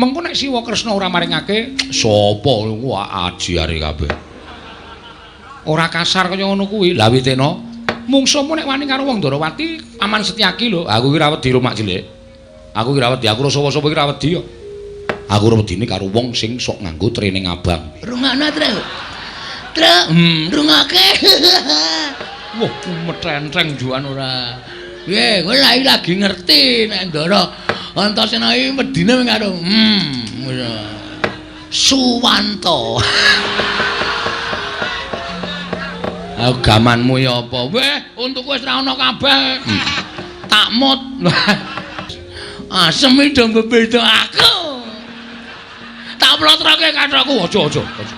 Mengko nek Siwa Kresna ora maringake, sapa wah ajiare kabeh. Ora kasar kaya ngono kuwi. Lah witena, mungsuhmu nek wani karo wong Ndorowati, Paman Setyaki lho. Aku ki ora wedi Mak Cilik. Aku ki ora wedi, aku rasa sapa iki ora wedi kok. Aku ora wedine karo wong sing sok nganggo training abang. Rungokno, Tru. Tru, rungokake. Wah, metrentreng juan ora. Piye, kowe lagi ngerti nek Ndara Antasena iki wedine karo Suwanto. Gamanmu ya apa? Weh, untukku wis ra ono kabeh. Takmut. Asem iki do bebeda aku. Tak plotroke kathokku. Aja, aja, aja.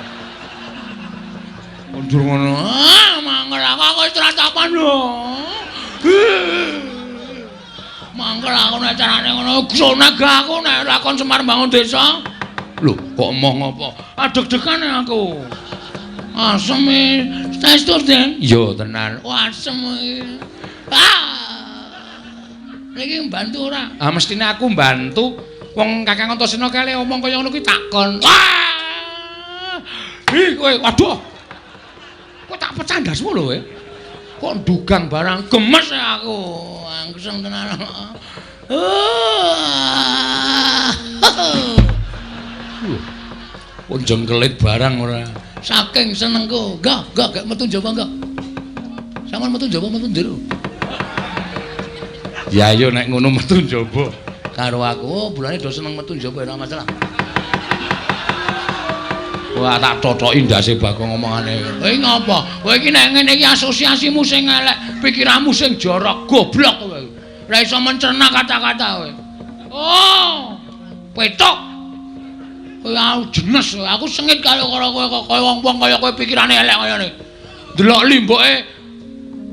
Mundur ngono. Ah, mangkel aku wis tratapan lho. Mangkel aku nek carane ngono, gsone aku nek lakon Semar mbangun desa. Lho, kok emoh ngopo? Adeg-degan aku. Asem e. Saestu, Den? Iya, tenan. Oh, asem iki. Ah. Niki mbantu ora? Ah, mestine aku mbantu. Wong Kakang Antasena kale omong kaya ngono kuwi takon. Wah! Ih, kowe, waduh. Kok tak pecah ndasmu lho kowe. Kok ndugang barang gemes aku. Angseng tenan. Kok jengkelit barang ora. Saking senengku. Enggak, enggak, gak metu njaba enggak. Sampeyan metu njaba metu njero. Ya ayo nek ngono metu njaba. Karo aku, oh, bulane do seneng metu njaba ora masalah. Wah, tak totoki ndase Bagong omongane. Kowe ngopo? Kowe iki nek ngene iki asosiasimu sing elek, pikiranmu sing jorok, goblok kowe. Ora iso mencerna kata-kata kowe. Oh, petok. Kowe aku jenes, aku sengit karo kowe kaya wong-wong kaya kowe pikirane elek kaya ngene. Delok limboke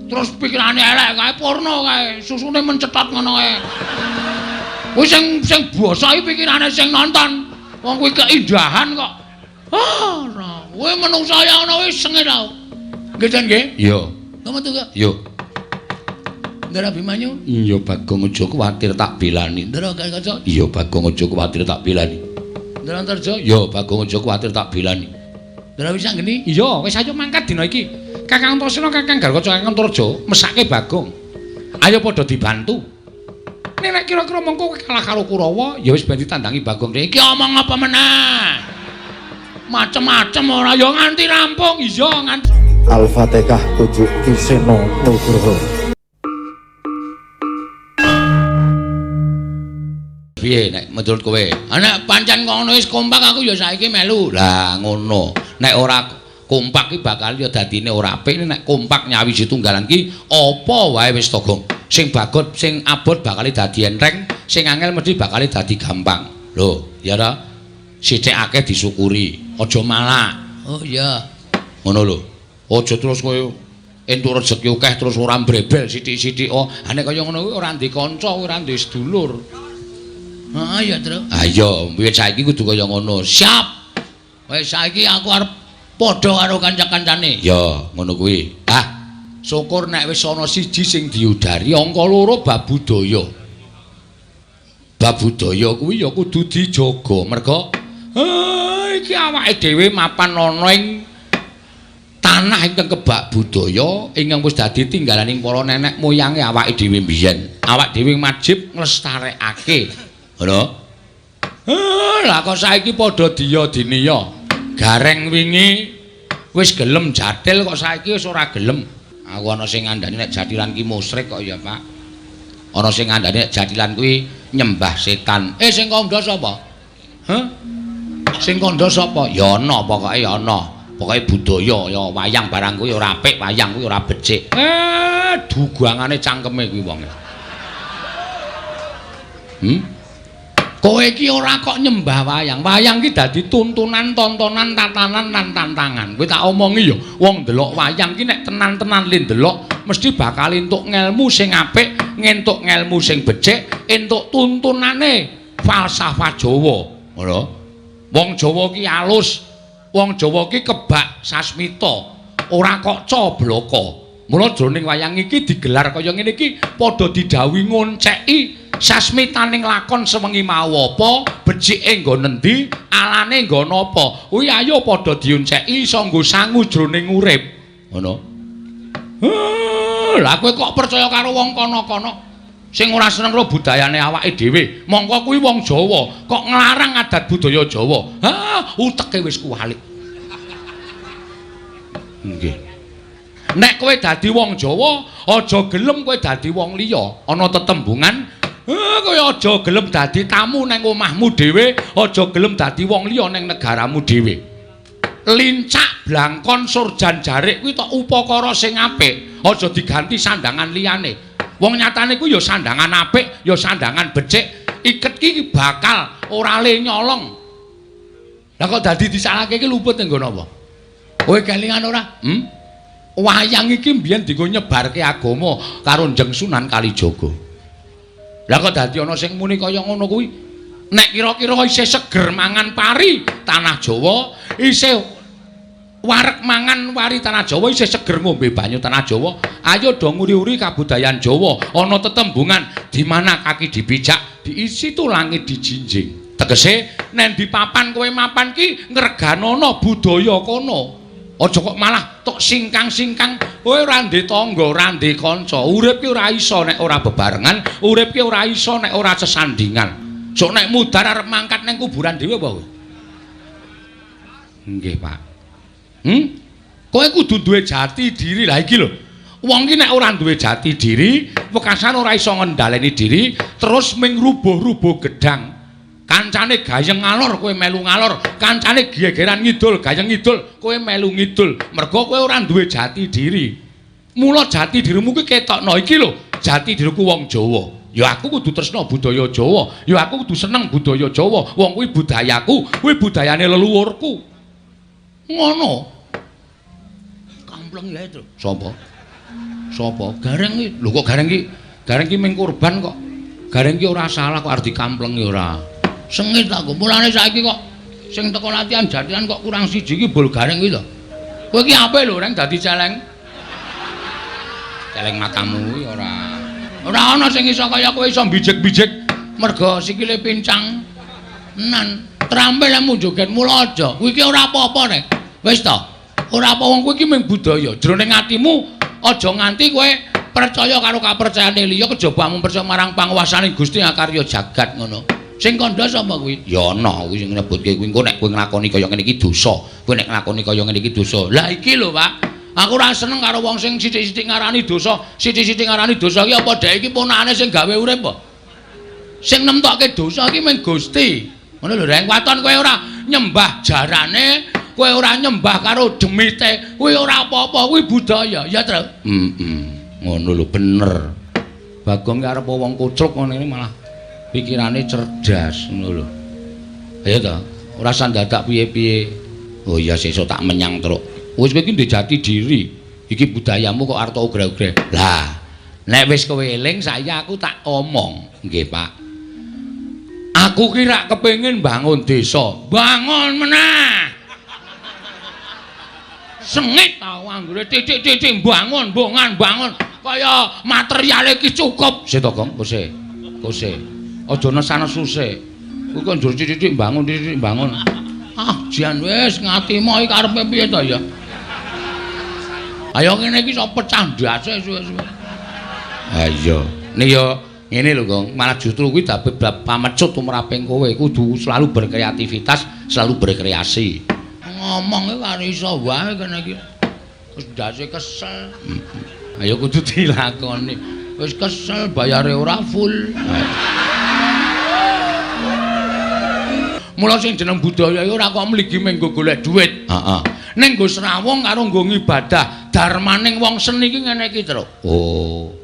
terus pikirane elek kae porno kae, susune mencetot ngono kae. Kuwi sing sing basa iki pikirane sing nonton. Wong kuwi keindahan kok. Ah, ora. Kowe menungsa ya ngono wis sengit aku. Nggih, Den nggih? Iya. Kok metu kok? Iya. Ndara Abimanyu? Iya, Bagong aja kuwatir tak belani. Ndara Gatotkaca? Iya, Bagong aja kuwatir tak belani. Ndara Antarja? Iya, Bagong aja kuwatir tak belani. Ndara Wisanggeni? Iya, wis ayo mangkat dina iki. Kakang Antasena, Kakang Garkaca, Kakang Antarja mesake Bagong. Ayo padha dibantu. Nek nek kira-kira mengko kowe kalah karo Kurawa, ya wis ben ditandangi Bagong. Iki omong apa meneh? Macem-macem ora ya nganti rampung. Iya, nganti. Al-Fatihah 7 Ki Seno Nugroho. Piye nek menurut kowe? Nek pancen ngono wis kompak aku ya saiki melu. Lah ngono. Nek ora kompak ki bakal ya dadine ora apik. Nek kompak nyawiji tunggalan ki apa wae wis to, Gong. Sing bagot, sing abot bakal dadi enteng, sing angel mesti bakal dadi gampang. Lho, ya ta? Sithik akeh disyukuri, aja malak. Oh iya. Ngono lho. Aja terus kowe entuk rejeki akeh terus ora mbrebel sithik-sithik. Oh, nek kaya ngono kuwi ora ndek kanca, ora ndek sedulur. Heeh ya, Tru. Ha iya, wiwit saiki kudu kaya ngono. Siap. Wis saiki aku arep padha karo kanca-kancane. Ya, ngono kuwi. Ah, syukur nek wis ana siji sing diudari, angka loro bab budaya. Bab budaya kuwi ya kudu dijaga. Merga iki awake dhewe mapan ana ing tanah ingkang kebak budaya ingkang wis dadi tinggalaning para nenek moyange awake dhewe mbiyen. Awak dhewe wajib nglestarekake. Ngono. Lah kok saiki padha diya diniya. Gareng wingi wis gelem jathil kok saiki wis ora gelem. Aku ana sing ngandani nek jathilan ki musyrik kok ya, Pak. Ana sing ngandani nek jathilan kuwi nyembah setan. Sing kandha sapa? Hah? Sing kandha sapa? Ya ana pokoke ya ana. Pokoke budaya ya wayang barang kuwi ora apik, wayang kuwi ora becik. Dugangane cangkeme kuwi wonge. Kowe iki ora kok nyembah wayang. Wayang ki dadi tuntunan, tontonan, tatanan lan tantangan. Kowe tak omongi ya, wong ndelok wayang ki nek tenan-tenan le ndelok mesti bakal entuk ngelmu sing apik, ngentuk ngelmu sing becik, entuk tuntunane falsafah Jawa. Ngono. Wong Jawa ki alus, wong Jawa ki kebak sasmita, ora kok cobloko. Mula jroning wayang iki digelar kaya ngene iki padha didhawuhi ngonceki Sasmitaning lakon sewengi mau apa, becike nggon endi, alane nggon apa. Kuwi ayo padha dionceki iso nggo sangu jroning urip. Ngono. Lah kowe kok percaya karo wong kono-kono sing ora seneng karo budayane awake dhewe. Mongko kuwi wong Jawa, kok nglarang adat budaya Jawa. Ha, uteke wis kuwalik. Nggih. Nek kowe dadi wong Jawa, aja gelem kowe dadi wong liya. Ana tetembungan, kowe aja gelem dadi tamu nang omahmu dhewe, aja gelem dadi wong liya nang negaramu dhewe. Lincak blangkon surjan jarik kuwi tok upakara sing apik, aja diganti sandangan liyane. Wong nyatane kuwi ya sandangan apik, ya sandangan becik, iket ki bakal ora le nyolong. Lah kok dadi disalahke iki luput nggo napa? Kowe kelingan ora? Wayang iki mbiyen dienggo nyebarke agama karo Njeng Sunan Kalijaga. Lah kok dadi ana sing muni kaya ngono kuwi? Nek kira-kira isih seger mangan pari tanah Jawa, isih wareg mangan wari tanah Jawa, isih seger ngombe banyu tanah Jawa, ayo do nguri-uri kabudayan Jawa. Ana tetembungan di mana kaki dipijak, diisi tu langit dijinjing. Tegese nek di papan kowe mapan ki ngreganana budaya kono. Aja kok malah tok singkang-singkang, kowe ora ndek tangga, ora ndek kanca. Urip ki ora iso nek ora bebarengan, urip ki ora iso nek ora sesandingan. Sok nek mudhar arep mangkat nang kuburan dhewe apa kowe? Nggih, Pak. Kowe kudu duwe jati diri. Lah iki lho. Wong ki nek ora duwe jati diri, wekasan ora iso ngendhaleni diri, terus ming rubuh-rubuh gedang. Kancane gayeng ngalor kowe melu ngalor, kancane gegeran ngidul, gayeng ngidul, kowe melu ngidul. Mergo kowe ora duwe jati diri. Mula jati dirimu kuwi ketokno iki lho, jati diriku wong Jawa. Ya aku kudu tresna budaya Jawa, ya aku kudu seneng budaya Jawa. Wong kuwi budayaku, kuwi budayane leluhurku. Ngono. Kampleng ya itu. Sapa? Sapa? Gareng iki. Lho kok gareng iki? Gareng iki ming kurban kok. Gareng iki ora salah kok arep dikamplengi ora. Sengit aku. Mulane saiki kok sing teko latihan jathilan kok kurang siji iki bol gareng kuwi lho. Kowe iki apik lho reng dadi celeng. Celeng matamu kuwi ora. Ora ana sing iso kaya kowe iso bijik-bijik mergo sikile pincang. Nan trampil lemu joget mula aja. Kuwi iki ora apa-apa reng. Wis to. Ora apa wong kuwi iki mung budaya. Jroning atimu aja nganti kowe percaya karo kapercayane liya kejaba mung percaya marang panguwasane Gusti akarya jagat ngono. Sing kandha sapa kuwi? Ya ana kuwi sing nyebutke kuwi engko nek kowe nglakoni kaya ngene iki dosa. Kowe nek nglakoni kaya ngene iki dosa. Lah iki lho, Pak. Aku ora seneng karo wong sing sithik-sithik ngarani dosa, sithik-sithik ngarani dosa iki apa dhek iki ponakane sing gawe urip apa? Sing nemtokke dosa iki mung Gusti. Ngono lho, Reng. Waton kowe ora nyembah jarane, kowe ora nyembah karo demite, kuwi ora apa-apa, kuwi budaya, ya, Tru? Heeh. Ngono lho, bener. Bagong ki arep wong kucluk ngene malah pikirane cerdas ngono lho. Ayo to, ora usah dadak piye-piye. Oh iya sesuk tak menyang truk. Wis kowe iki ndek jati diri. Iki budayamu kok arep ogre-ogre. Lah, nek wis kowe eling saya aku tak omong. Nggih, Pak. Aku ki rak kepengin bangun desa. Bangun meneh. Sengit tau anggere titik-titik bangun, bongan, bangun kaya materiale iki cukup. Sik to, Gong, kose. Kose. Aja nesan-nesu sik. Kuwi kok njur titik-titik bangun, titik-titik bangun. Ah, jan wis ngatimo iki karepe piye to ya? Ayo ngene iki iso pecah ndase suwe-suwe. Ha iya. Nek ya ngene lho, Gong, malah justru kuwi dadi pamecut tumraping kowe kudu selalu berkreativitas, selalu berkreasi. Ngomong iki karo iso wae kene iki. Wis ndase kesel. Ayo kudu dilakoni. Wis kesel bayare ora full. Mula sing jeneng budaya iki ora kok mligi mung nggo golek dhuwit. Heeh. Ning nggo srawung karo nggo ngibadah. Darmaning wong seni iki ngene iki, Truk. Oh.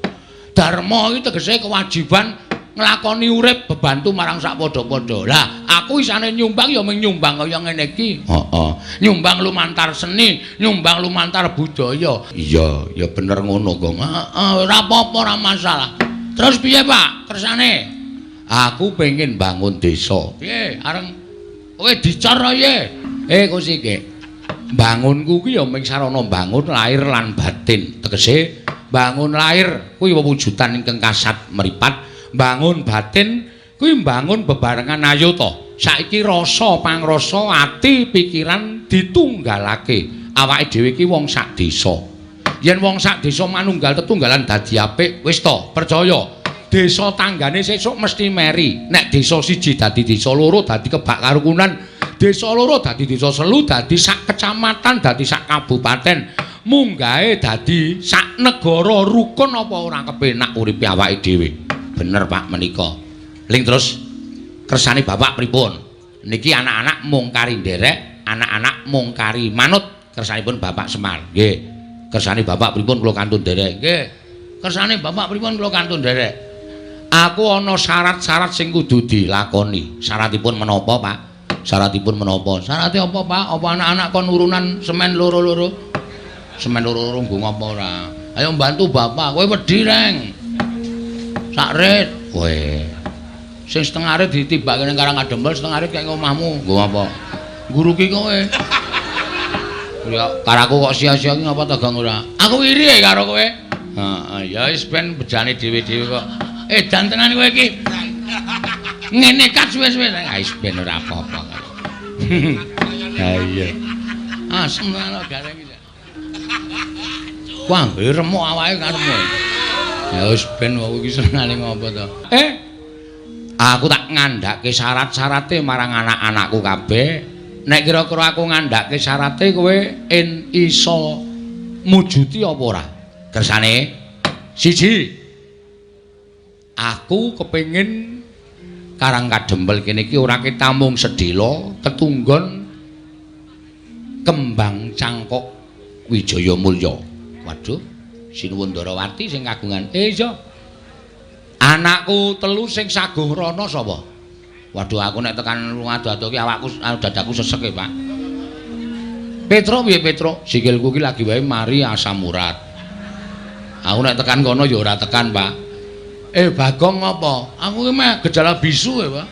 Dharma iki tegese kewajiban nglakoni urip bebantu marang sak padha-padha. Lah, aku isane nyumbang ya mung nyumbang kaya ngene iki. Heeh. Nyumbang lumantar seni, nyumbang lumantar budaya. Iya, ya bener ngono, Gong. Heeh, ora apa-apa, ora masalah. Terus piye, Pak? Kersane? Aku pengen bangun desa. Piye? Areng kowe dicor piye? Kosike. Bangunku ki ya mung sarana bangun lahir lan batin. Tegese bangun lahir kuwi wewujudan ingkang kasat mripat, Mbangun batin kuwi mbangun bebarengan ayo to. Saiki rasa pangrasa ati pikiran ditunggalake. Awake dhewe iki wong sak desa. Yen wong sak desa manunggal tetunggalan dadi apik, wis to, percaya. Desa tanggane sesuk mesti meri. Nek desa siji dadi desa loro dadi kebak karukunan, desa loro dadi desa selu dadi sak kecamatan dadi sak kabupaten, munggahe dadi sak negara rukun apa ora kepenak uripe awake dhewe. Bener Pak menika. Ling terus kersane bapak pripun? Niki anak-anak mung kari nderek, anak-anak mung kari manut kersanipun Bapak Semar. Nggih. Kersane bapak pripun kula kantun nderek? Nggih. Kersane bapak pripun kula kantun nderek? Aku ana syarat-syarat sing kudu dilakoni. Syaratipun menapa, Pak? Syaratipun menapa? Syarate apa, Pak? Apa anak-anak kon urunan semen loro-loro? Semen loro-loro nggo ngapa ora? Ayo mbantu bapak, kowe wedi, Reng. Sak rit. Kowe. Sing setengah rit ditibake ning Karang Kadempel, setengah rit kaya omahmu. Nggo apa? Nguruki kowe. Ya karaku kok sia-sia iki ngapa ta Gang ora? Aku iri karo kowe. Heeh, ya wis ben bejane dhewe-dhewe kok. Edan tenan kowe iki. Ngene kat suwe-suwe. Ah wis ben ora apa-apa. Ha iya. Asem tenan gareng iki. Wah, remuk awake karepmu. Ya wis ben wong iki senengane ngopo to. Aku tak ngandhake syarat-syarate marang anak-anakku kabeh. Nek kira-kira aku ngandhake syarate kowe en iso mujuti apa ora? Kersane siji, aku kepengin Karang Kadempel kene iki ora ketamung sedhela ketunggon kembang cangkok Wijaya Mulya. Waduh, Sinuwun Ndarawati sing kagungan. Iya. Anakku telu sing saguh rono sapa? Waduh, aku nek tekan ado-ado ki awakku dadaku sesek e, Pak. Petro piye Petro? Sikilku ki lagi wae mari asam urat. Aku nek tekan kono ya ora tekan, Pak. Bagong apa? Aku ki meh gejala bisu e, Pak.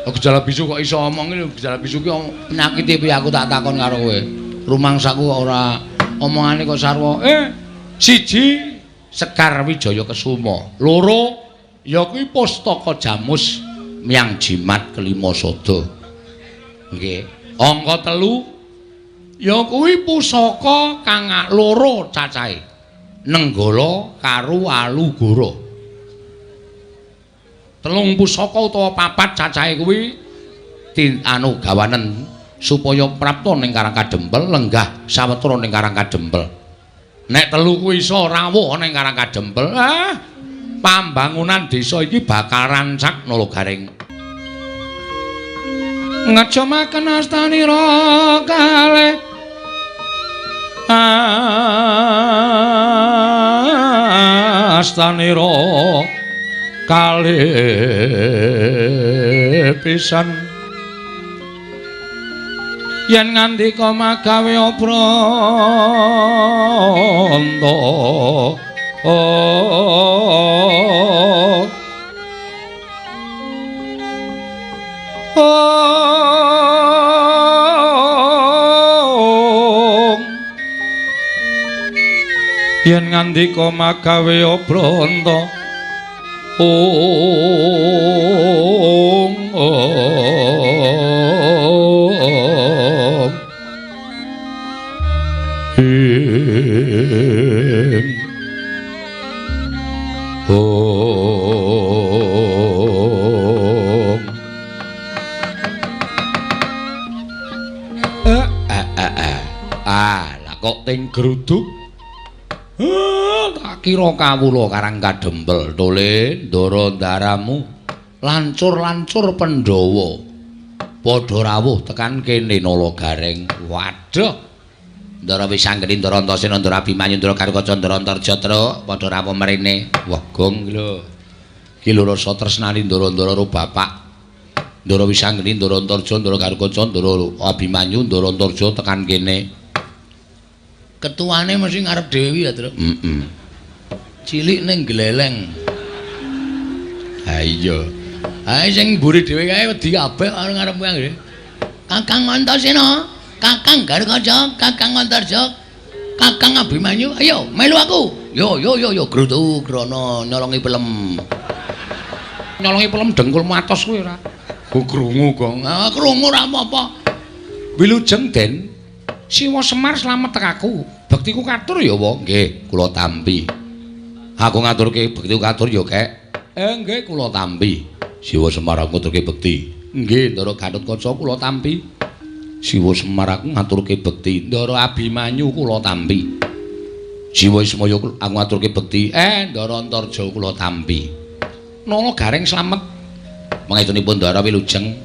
Oh, gejala bisu kok iso omong iki, gejala bisu ki penyakite piye aku tak takon karo kowe. Rumangsaku kok ora omongane kok sarwa. Siji Sekar Wijaya Kesuma, loro ya kuwi Pustaka Jamus Myang Jimat Kelima Sada. Nggih. Angka telu ya kuwi pusaka kang loro cacahe. Nenggala karo Alugoro. Telung pusaka utawa papat cacahe kuwi anu gawanen supaya prapta ning Karang Kadempel, lenggah sawetara ning Karang Kadempel. Nek telu kuwi iso rawuh ning Karang Kadempel, pambangunan desa iki bakal rancak Nala Gareng. Ngejamaken astanira kalih astanira kalih pisan yen ngandika magawe obranta yen ngandika magawe obranta ong ing ong lah kok ting gruduk. Tak kira kawula Karang Kadempel tole ndara ndaramu lancur-lancur Pandhawa padha rawuh tekan kene Nala Gareng. Waduh, Ndara Wisanggeni, Ndara Antasena, Ndara Abimanyu, Ndara Garukaca, Ndara Antarja truk padha rawuh mrene. Wah, gong lho. Iki lho rasa tresnani ndara-ndara karo bapak. Ndara Wisanggeni, Ndara Antarja, Ndara Garukaca, Ndara Abimanyu, Ndara Antarja tekan kene. Ketuane mesti ngarep dhewe ya, Truk. Heeh. Cilik ning gleleng. Ha iya. Ha sing mburi dhewe kae wedi kabeh karo ngarep kuwi. Kakang Antasena, Kakang Garukaca, Kakang Antarja. Kakang Abimanyu, ayo melu aku. Yo yo yo yo grutu grono nyolongi pelem. Nyolongi pelem dengkulmu atos kuwi ora. Ku krungu kok. Ah, krungu ora apa-apa. Wilujeng Den. Siwa Semar slamet tekaku. Bektiku katur ya, wa. Nggih, kula tampi. Aku ngaturke bektiku katur ya, Kek. Nggih, kula tampi. Siwa Semar aku ngaturke bekti. Nggih, Ndara Gatotkaca kula tampi. Siwa Semar aku ngaturke bekti. Ndara Abimanyu kula tampi. Siwa Ismaya aku ngaturke bekti. Ndara Antarja kula tampi. Nala Gareng slamet. Pangestunipun Ndara wilujeng.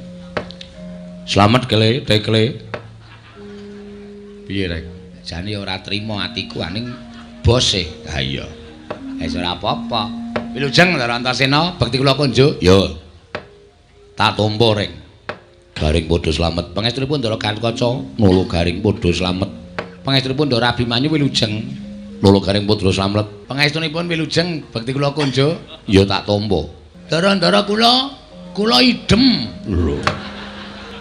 Slamet kele, tekle. Piye rek? Jane ora trima atiku aning bose. Ha iya. Wis ora apa-apa. Wilujeng Ndara Antasena, bekti kula kunjuk. Yo. Tak tampa reng. Garing padha slamet. Pangestunipun Ndara Gatotkaca, Nala Garing padha slamet. Pangestunipun Ndara Abimanyu wilujeng. Nala Garing padha slamet. Pangestunipun wilujeng, bekti kula kunjuk. Ya tak tampa. Ndara-ndara kula, kula idem. Lho.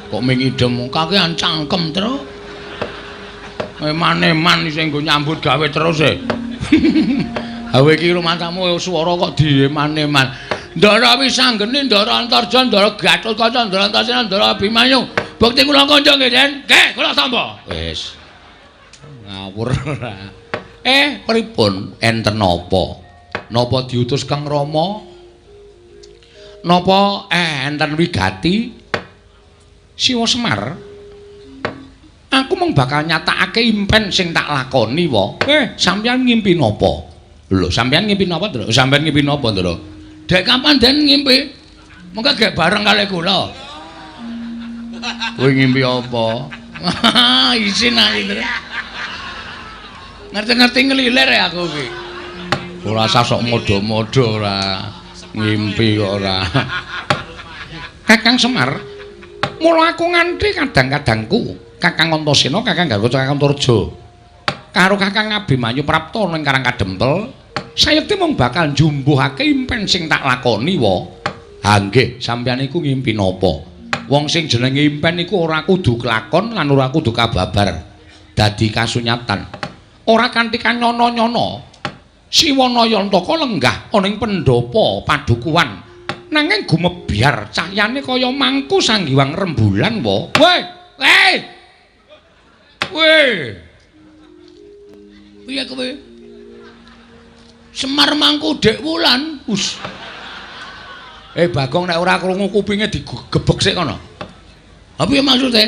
Kok ming idem kakean cangkem, Tru. Eman-eman sing nggo nyambut gawe terus e. Awe iki rumangsamu swara kok dieman-eman. Ndara Wisanggeni, Ndara Antarja, Ndara Gatotkaca, Ndara Antasena, Ndara Abimanyu. Bekti kula kanca nggih, Den. Nggih, kula tampa. Wis. Ngawur ora. Pripun? Enten napa? Napa diutus Kang Rama? Napa enten wigati? Siwa Semar. Aku mung bakal nyatakake impen sing tak lakoni wa. Sampeyan ngimpi napa? Lho, sampeyan ngimpi napa, Ndra? Sampeyan ngimpi napa, Ndra? Dek kapan Den ngimpi? Mengko gek bareng kalih kula. Kowe ngimpi apa? Isin aku, Ndra. Ngerti-ngerti ngelilir ya aku iki. Ora usah sok modho-modho ora. Ngimpi kok ora. Kakang Semar, mula aku nganti kadang-kadangku Kakang Antasena, Kakang Gatotkaca, Kakang Antarja karo Kakang Abimanyu Prapta ning Karang Kadempel, sayekti mung bakal njumbuhake impen sing tak lakoni wa. Ha nggih, sampeyan iku ngimpi napa? Wong sing jenenge impen iku ora kudu kelakon lan ora kudu kababar dadi kasunyatan. Ora kanthi kanyono-nyono Siwanayantaka lenggah ana ing pendhapa padukuhan nanging gumebyar cahyane kaya mangku sanggiwang rembulan wa. Weh, weh. Weh. Piye kowe? Semar mangku Dek Wulan. Us. Bagong nek ora krungu kupinge digebek sik kono. Ha piye maksude?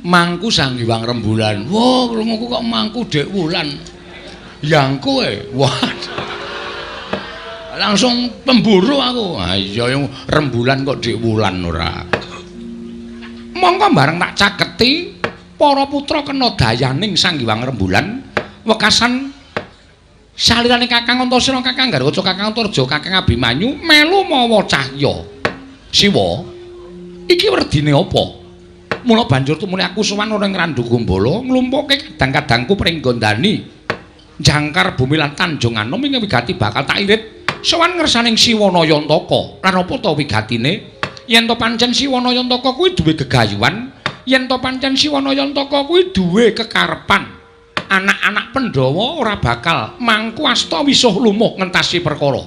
Mangku sanggiwang rembulan. Wah, krunguku kok mangku Dek Wulan. Yangku e. Wah. Langsung pemburu aku. Ha iya rembulan kok Dek Wulan ora. Mongko bareng tak caketi para putra kena dayaning Sang Hyang Rembulan wekasan salirane Kakang Antasena, Kakang Garwaca, Kakang Antarja, Kakang Abimanyu melu mawa cahya. Siwa, iki werdine apa? Mula banjur tumune aku sowan ana ing Randu Gombala nglumpukke kadang-kadangku pringgondani jangkar bumi lan Tanjung Anom ing wigati bakal tak irit sowan ngersaning Siwanayantaka. Lan apa ta wigatine? Yen to pancen Siwanayantaka kuwi duwe gegayuhan, yen to pancen Siwanayantaka kuwi duwe kekarepan, anak-anak Pandhawa ora bakal mangku asta wisuh lumuh ngentasi perkara.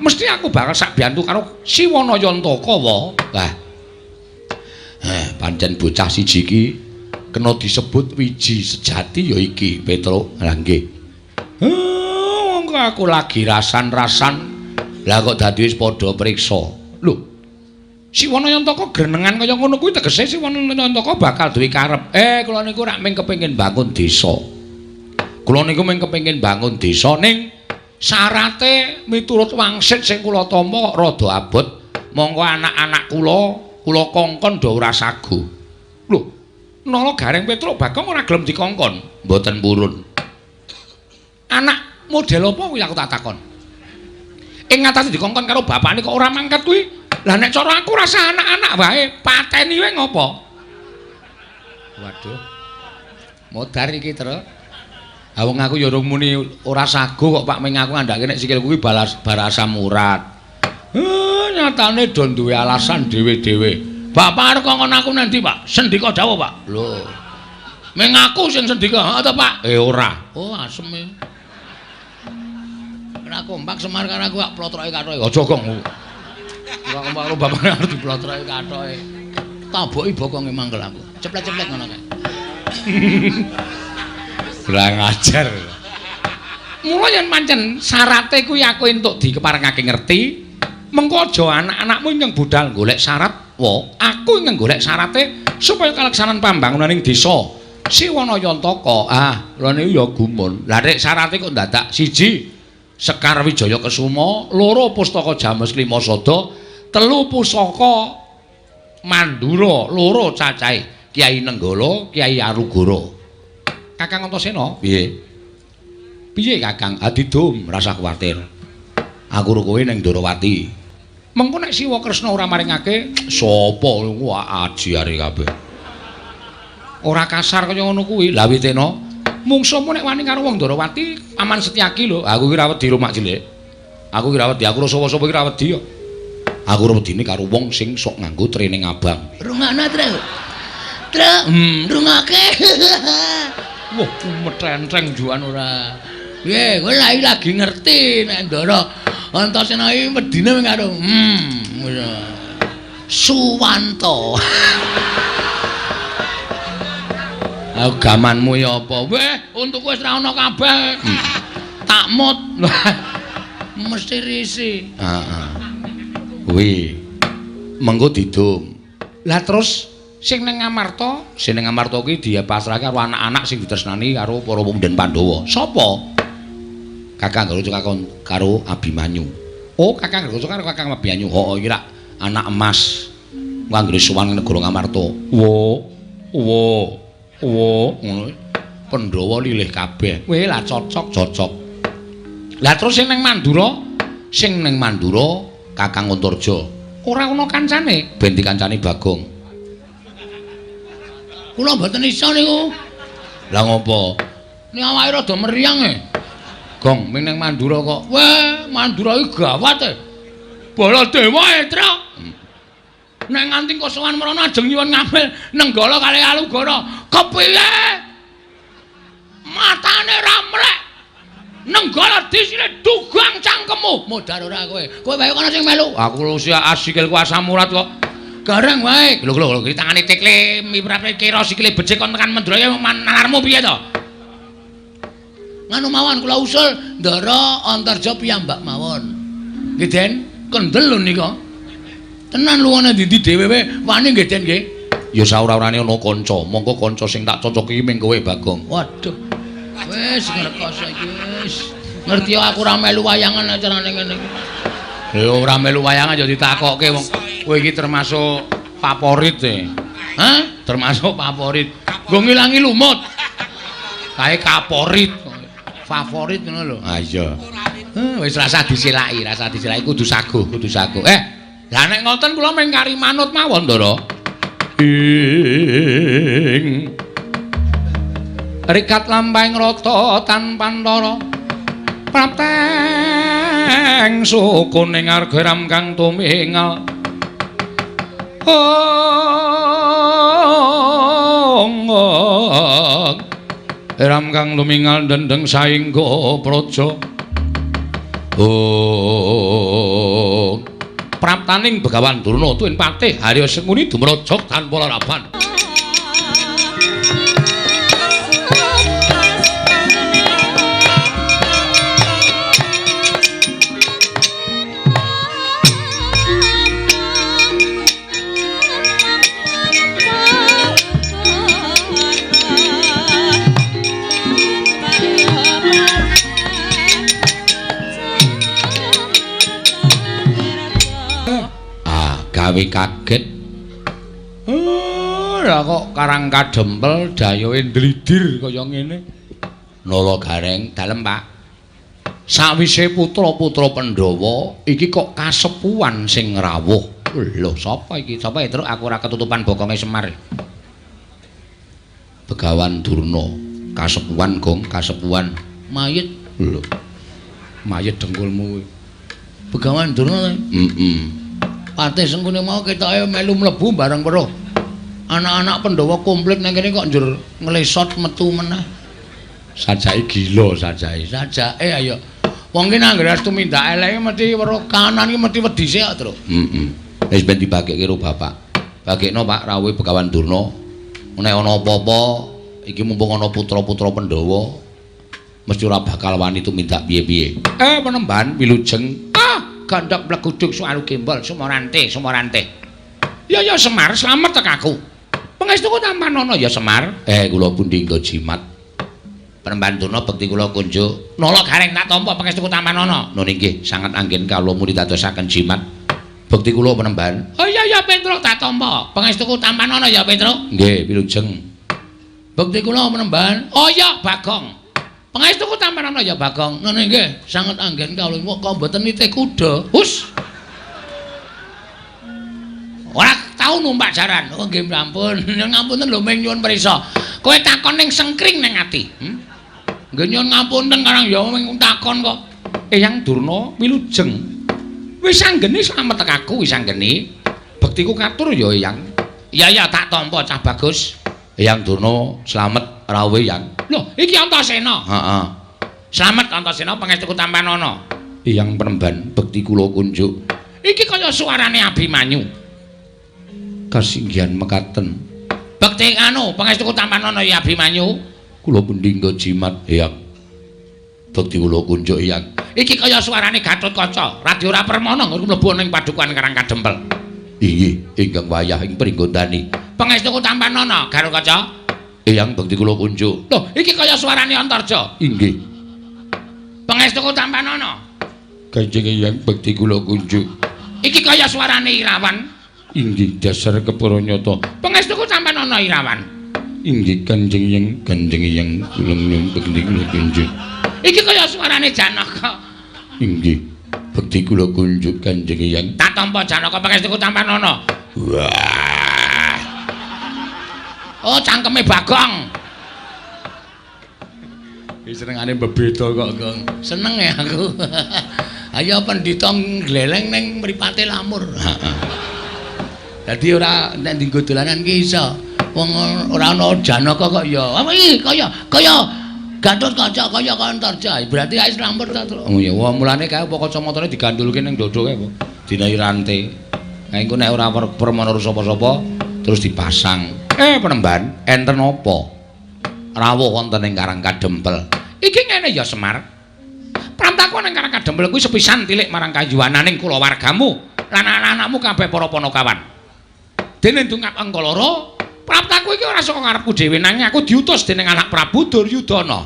Mesti aku bakal sak biyantu karo Siwanayantaka wa. Lah. Pancen bocah siji iki kena disebut wiji sejati ya iki, Petruk. Lah nggih. Monggo aku lagi rasan-rasan. Lah kok dadi wis padha priksa. Lho. Siwanayantaka grenengan kaya ngono kuwi tegese Siwanayantaka bakal duwe karep. Kula niku rak mung kepengin bangun desa. Kula niku mung kepengin bangun desa ning syarate miturut wangsit sing kula tampa kok rada abot. Monggo anak-anak kula kula kongkon do ora sagu. Lho, Nala Gareng Petruk Bagong ora gelem dikongkon. Mboten purun. Anak model apa kuwi aku tak takon. Ing ngatasi dikongkon karo bapakne kok ora mangkat kuwi. Lah nek cara aku rasa anak-anak wae pateni wae ngopo? Waduh. Modar iki, Truk. Ha wong aku ya urung muni ora sago kok Pak, ming aku ngandhake nek sikilku kuwi balas barasam urat. Nyatane do duwe alasan dhewe-dhewe. Bapak arep kongkon aku nanti, Pak? Sendika dawuh, Pak. Lho. Ming aku sing sendika, heeh ta, Pak? Ora. Oh, asem e. Ora kompak Semar karo aku kok plotroke kathoke. Aja, Gong. Ora kompak karo bapak arep diplotroke kathoke. Taboki bokonge mangkel aku. Ceplet-ceplet ngono kae. Kurang ajar. Mula yen pancen syarate kuwi aku entuk dikeparengake ngerti, mengko aja anak-anakmu ingkang budal golek syarat, wa aku ingkang golek syarate supaya kaleksanan pambangunan ing desa Siwana Yantaka. Ah, lha niku ya gumun. Lah nek syarate kok dadak siji Sekar Wijaya Kesuma, loro Pustaka James Lima Sada, telu Pusaka Mandura, loro cacahe Kyai Nenggala, Kyai Arugara. Kakang Antasena, piye? Piye Kakang? Adidum, rasah kuwatir. Aku ro kowe ning Ndorowati. Mengko nek Siwa Kresna ora maringake, sapa wah ajiare kabeh. Ora kasar kaya ngono kuwi. Lah witena, mungsuhmu nek wani karo wong Ndorowati, aman Setyaki lho. Aku iki ora wedi ro Mak Cilik. Aku iki ora wedi, aku ro sapa-sapa iki ora wedi kok. Aku ora wedine karo wong sing sok nganggo training abang. Rungokno, Tru. Tru, rungokake. Wah, metrentreng juan ora. Piye, kowe lagi ngerti nek Ndara Antasena iki wedine karo Suwanto. Aku gamanmu ya apa? Weh, untukku wis ra ono kabeh. Takmut. Mesti risi. Heeh. Kuwi mengko didum. Lah terus sing ning Ngamarta, sing ning Ngamarta kuwi dipasrahke karo anak-anak sing ditresnani karo para pemuda Pandhawa. Sapa? Kakang Garuda karo Abimanyu. Oh, Kakang Garuda karo Kakang Abimanyu. Heeh, iki rak anak emas. Anggere sowan ning negara Ngamarta. Wo, wo, wo, ngono. Pandhawa lilih kabeh. Weh, lah cocok, cocok. Lah terus sing ning Mandura, sing ning Mandura Kakang Antarja. Ora ana kancane, ben dikancani Bagong. Kula mboten iso niku. Lah ngopo? Ning awake rada meriang e. Gong, ming ning Mandura kok. Weh, Mandura iki gawat e. Baladewa e, Truk. Nek nganti kosowan mrono ajeng nyuwun ngambil Nenggala kali Alugara. Kepiye? Matane ra mlek. Nenggala disine dugang cangkemmu. Modar ora kowe. Kowe wae kono sing melu. Aku lho sikilku asam urat kok. Gareng wae. Lho lho iki tangane tekle miprape kira sikile becik kon tekan Mendraya nalarmu piye to? Nganu mawon kula usul Ndara Antarja piyambak mawon. Nggih Den, kendel lho nika. Tenan luwane ndi dhewe wae wani nggih Den nggih. Ya saora-orane ana kanca, mongko kanca sing tak cocoki ming kowe Bagong. Waduh. Wis ngrekoso iki wis. Ngerti aku ora melu wayangan acarane ngene iki. Lho ora melu wayangan ya ditakokke wong kowe iki termasuk favorit e. Hah? Termasuk favorit. Nggo ngilangi lumut. Kae kaporit. Favorit ngono lho. Ah iya. Wis rasah disilaki, rasah disilaki kudu saguh, kudu saguh. Lah nek ngoten kula mung kari manut mawon, Ndara. Ing rikat lampahing rata tanpa antara prapteng sukuning arga ram kang tumingal. Ong ram kang lumingal dendeng saingga praja. Oh, praptaning Begawan Durna tuwin patih Harya Sengkuni dumrajak tanpa laraban. Gawe kaget. Lah kok karang kadempel dayohe ndlidir kaya ngene. Nala Gareng, dalem Pak. Sawise putra-putra Pandhawa iki kok kasepuhan sing rawuh. Lho sapa iki? Sapa ya, Truk? Aku ora ketutupan bokonge Semar. Begawan Durna, kasepuhan Gong, kasepuhan. Mayit. Lho. Mayit dengkulmu kuwi. Begawan Durna. Heeh. Patih Sengkuni mau ketoke melu mlebu bareng weruh. Anak-anak Pandhawa komplit nang kene kok njur nglesot metu meneh. Sajake gila sajake. Sajake ayo. Wong ki nek anggere tumindak eleke mesti weruh kanan ki mesti wedi sik kok, Truk. Heeh. Wis ben dibagekke karo bapak. Bagekno Pak rawuhe Begawan Durna. Nek ana apa-apa iki mumpung ana putra-putra Pandhawa mesti ora bakal wani tumindak piye-piye. Penemban wilujeng. Ah, gandhok mleguduk suaru gembol sumorante, sumorante. Ya ya Semar, slamet tek aku. Pangestuku tampanana ya Semar. Kula pundi nggo jimat. Penemban Durna bekti kula kunjuk. Nala gareng tak tampa pangestuku tampanana. Nun inggih sanget anggen kawula muni dadosaken jimat. Bekti kula penemban. Oh iya ya Petruk tak tampa. Pangestuku tampanana ya Petruk. Nggih, wilujeng. Bekti kula penemban. Oh iya Bagong. Pangestuku tampanana ya Bagong. Nun inggih sanget anggen kawula kok mboten nitih kuda. Hus. Ora tau numpak jaran. Oh nggih ampun. Ngapunten lho ming nyuwun prisa. Kowe takon ning sengkring ning ati. Nggih nyuwun ngapunten karang ya ming takon kok. Eyang Durna wilujeng. Wis anggene slamet tek aku wis anggene. Bektiku katur ya Eyang. Iya ya tak tampa cah bagus. Eyang Durna slamet rawuhe Eyang. Lho iki Antasena. Heeh. Slamet Antasena pangestuku tampanana. Eyang penemban bekti kula kunjuk. Iki kaya suarane Abimanyu. Kasinggihan mekaten. Bekti anu pangestuku tampanana ya Abimanyu. Kula pundi nggo jimat Eyang. Bekti kula kunjuk Eyang. Iki kaya suarane Gatotkaca, Radya ora permana nggon mlebu ning padukuhan Karang Kadempel. Inggih, ingkang wayah ing pringgondani. Pangestuku tampanana Gatotkaca. Eyang bekti kula kunjuk. Lho, iki kaya suarane Antarja. Inggih. Pangestuku tampanana. Kanjeng Eyang bekti kula kunjuk. Iki kaya suarane Irawan. Inggih, dasar kepara nyata. Pangestuku tampanana Irawan. Inggih Kanjeng Eyang, Kanjeng Eyang kula nyuwun bekti kula kunjuk. Iki kaya suarane Janaka. Inggih, bekti kula kunjuk Kanjeng Eyang. Tak tampa Janaka pangestuku tampanana. Wah. Oh, cangkeme Bagong. Iki senengane bebeda kok, Gong. Seneng ya aku. Ayo pendhita ngleleng ning mripate lamur. Heeh. Dadi ora nek dienggo dolanan ki iso. Wong ora ana Janaka kok ya. Apa iki kaya kaya Gatotkaca kaya Antarja. Berarti ae lamur ta, Truk. Oh ya, wah mulane kae apa kacamatane digandulke ning dada kae apa? Dinahi rante. Nah engko nek ora permana sapa-sapa terus dipasang. Penemban, enten apa? Rawuh wonten ing Karang Kadempel. Iki ngene ya Semar. Prantaku ning Karang Kadempel kuwi sepisan tilik marang kayuwananing kulawargamu lan anak-anakmu kabeh para panakawan. Dene ndungap angka loro, praptaku iki ora saka ngarepku dhewe nanging aku diutus dening anak Prabu Duryudana.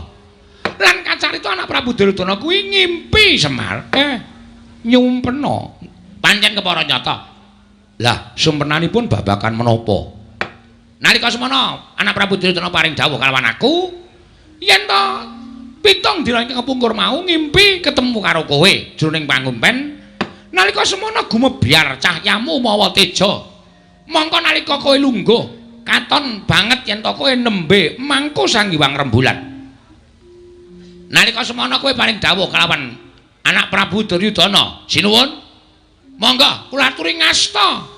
Lan kacarita anak Prabu Duryudana kuwi ngimpi Semar. Nyumpena. Pancen kepara nyata. Lah, sumpenanipun babagan menapa? Nalika semana anak Prabu Duryudana paring dawuh kalawan aku, yen to pitung dina ingkang kepungkur mau ngimpi ketemu karo kowe jroning pangumpen. Nalika semana gumebyar cahyamu mawa teja. Mongko nalika kowe lungguh katon banget yen to kowe nembe mangku Sang Hyang Rembulan. Nalika semana kowe paring dawuh kalawan anak Prabu Duryudana, sinuwun monggo kula aturi ngasta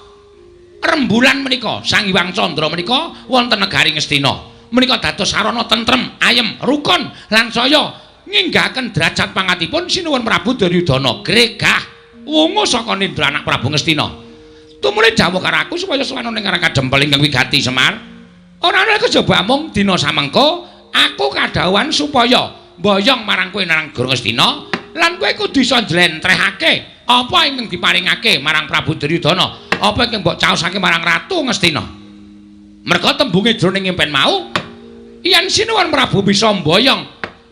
rembulan menika Sang Hyang Candra menika wonten negari Ngastina. Menika dados sarana tentrem, ayem, rukun lan saya nginggahaken derajat pangatipun sinuwun Prabu Duryudana gregah wungu saka nindra anak Prabu Ngastina. Tumuli dawuh karo aku supaya sowan ning Karang Kadempel ingkang wigati Semar. Ora ana kejaba mung dina samengko aku kadhawuhan supaya mboyong marang kowe nang negara Ngastina lan kowe kudu iso njlentrehake apa ingkang diparingake marang Prabu Duryudana, apa ingkang mbok caosake marang Ratu Ngastina. Merga tembunge jroning impen mau yen sinuwun Prabu bisa mboyong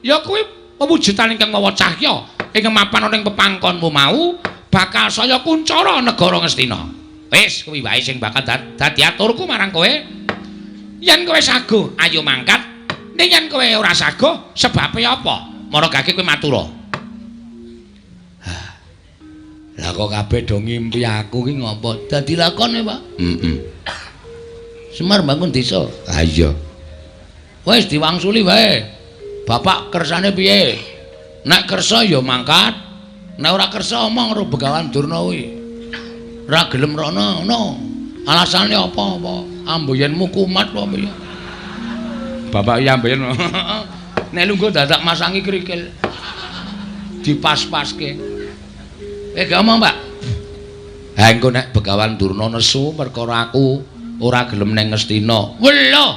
ya kuwi pewujudan ingkang mawa cahya ingkang mapan ana ing pepangkonmu mau bakal saya kuncara negara Ngastina. Wis kuwi wae sing bakal dadi aturku marang kowe. Yen kowe saguh ayo mangkat, ning yen kowe ora saguh sebabe apa? Maragake kowe matura. Lah kok kabeh do ngimpi aku ki ngopo? Dadi lakone, Pak. Heeh. Semar bangun desa. Ha iya. Wis diwangsuli wae. Bapak kersane piye? Nek kersa ya mangkat, nek ora kersa omong karo Begawan Durna kuwi. Ora gelem rono ngono. Alasane apa-apa? Amboyenmu kumat apa piye? Bapak iya amboyen. Nek lungguh dadak masangi krikil. Dipas-paske. Gak omong, Pak. Ha engko nek Begawan Durna nesu perkara aku ora gelem nang Ngastina. Welo.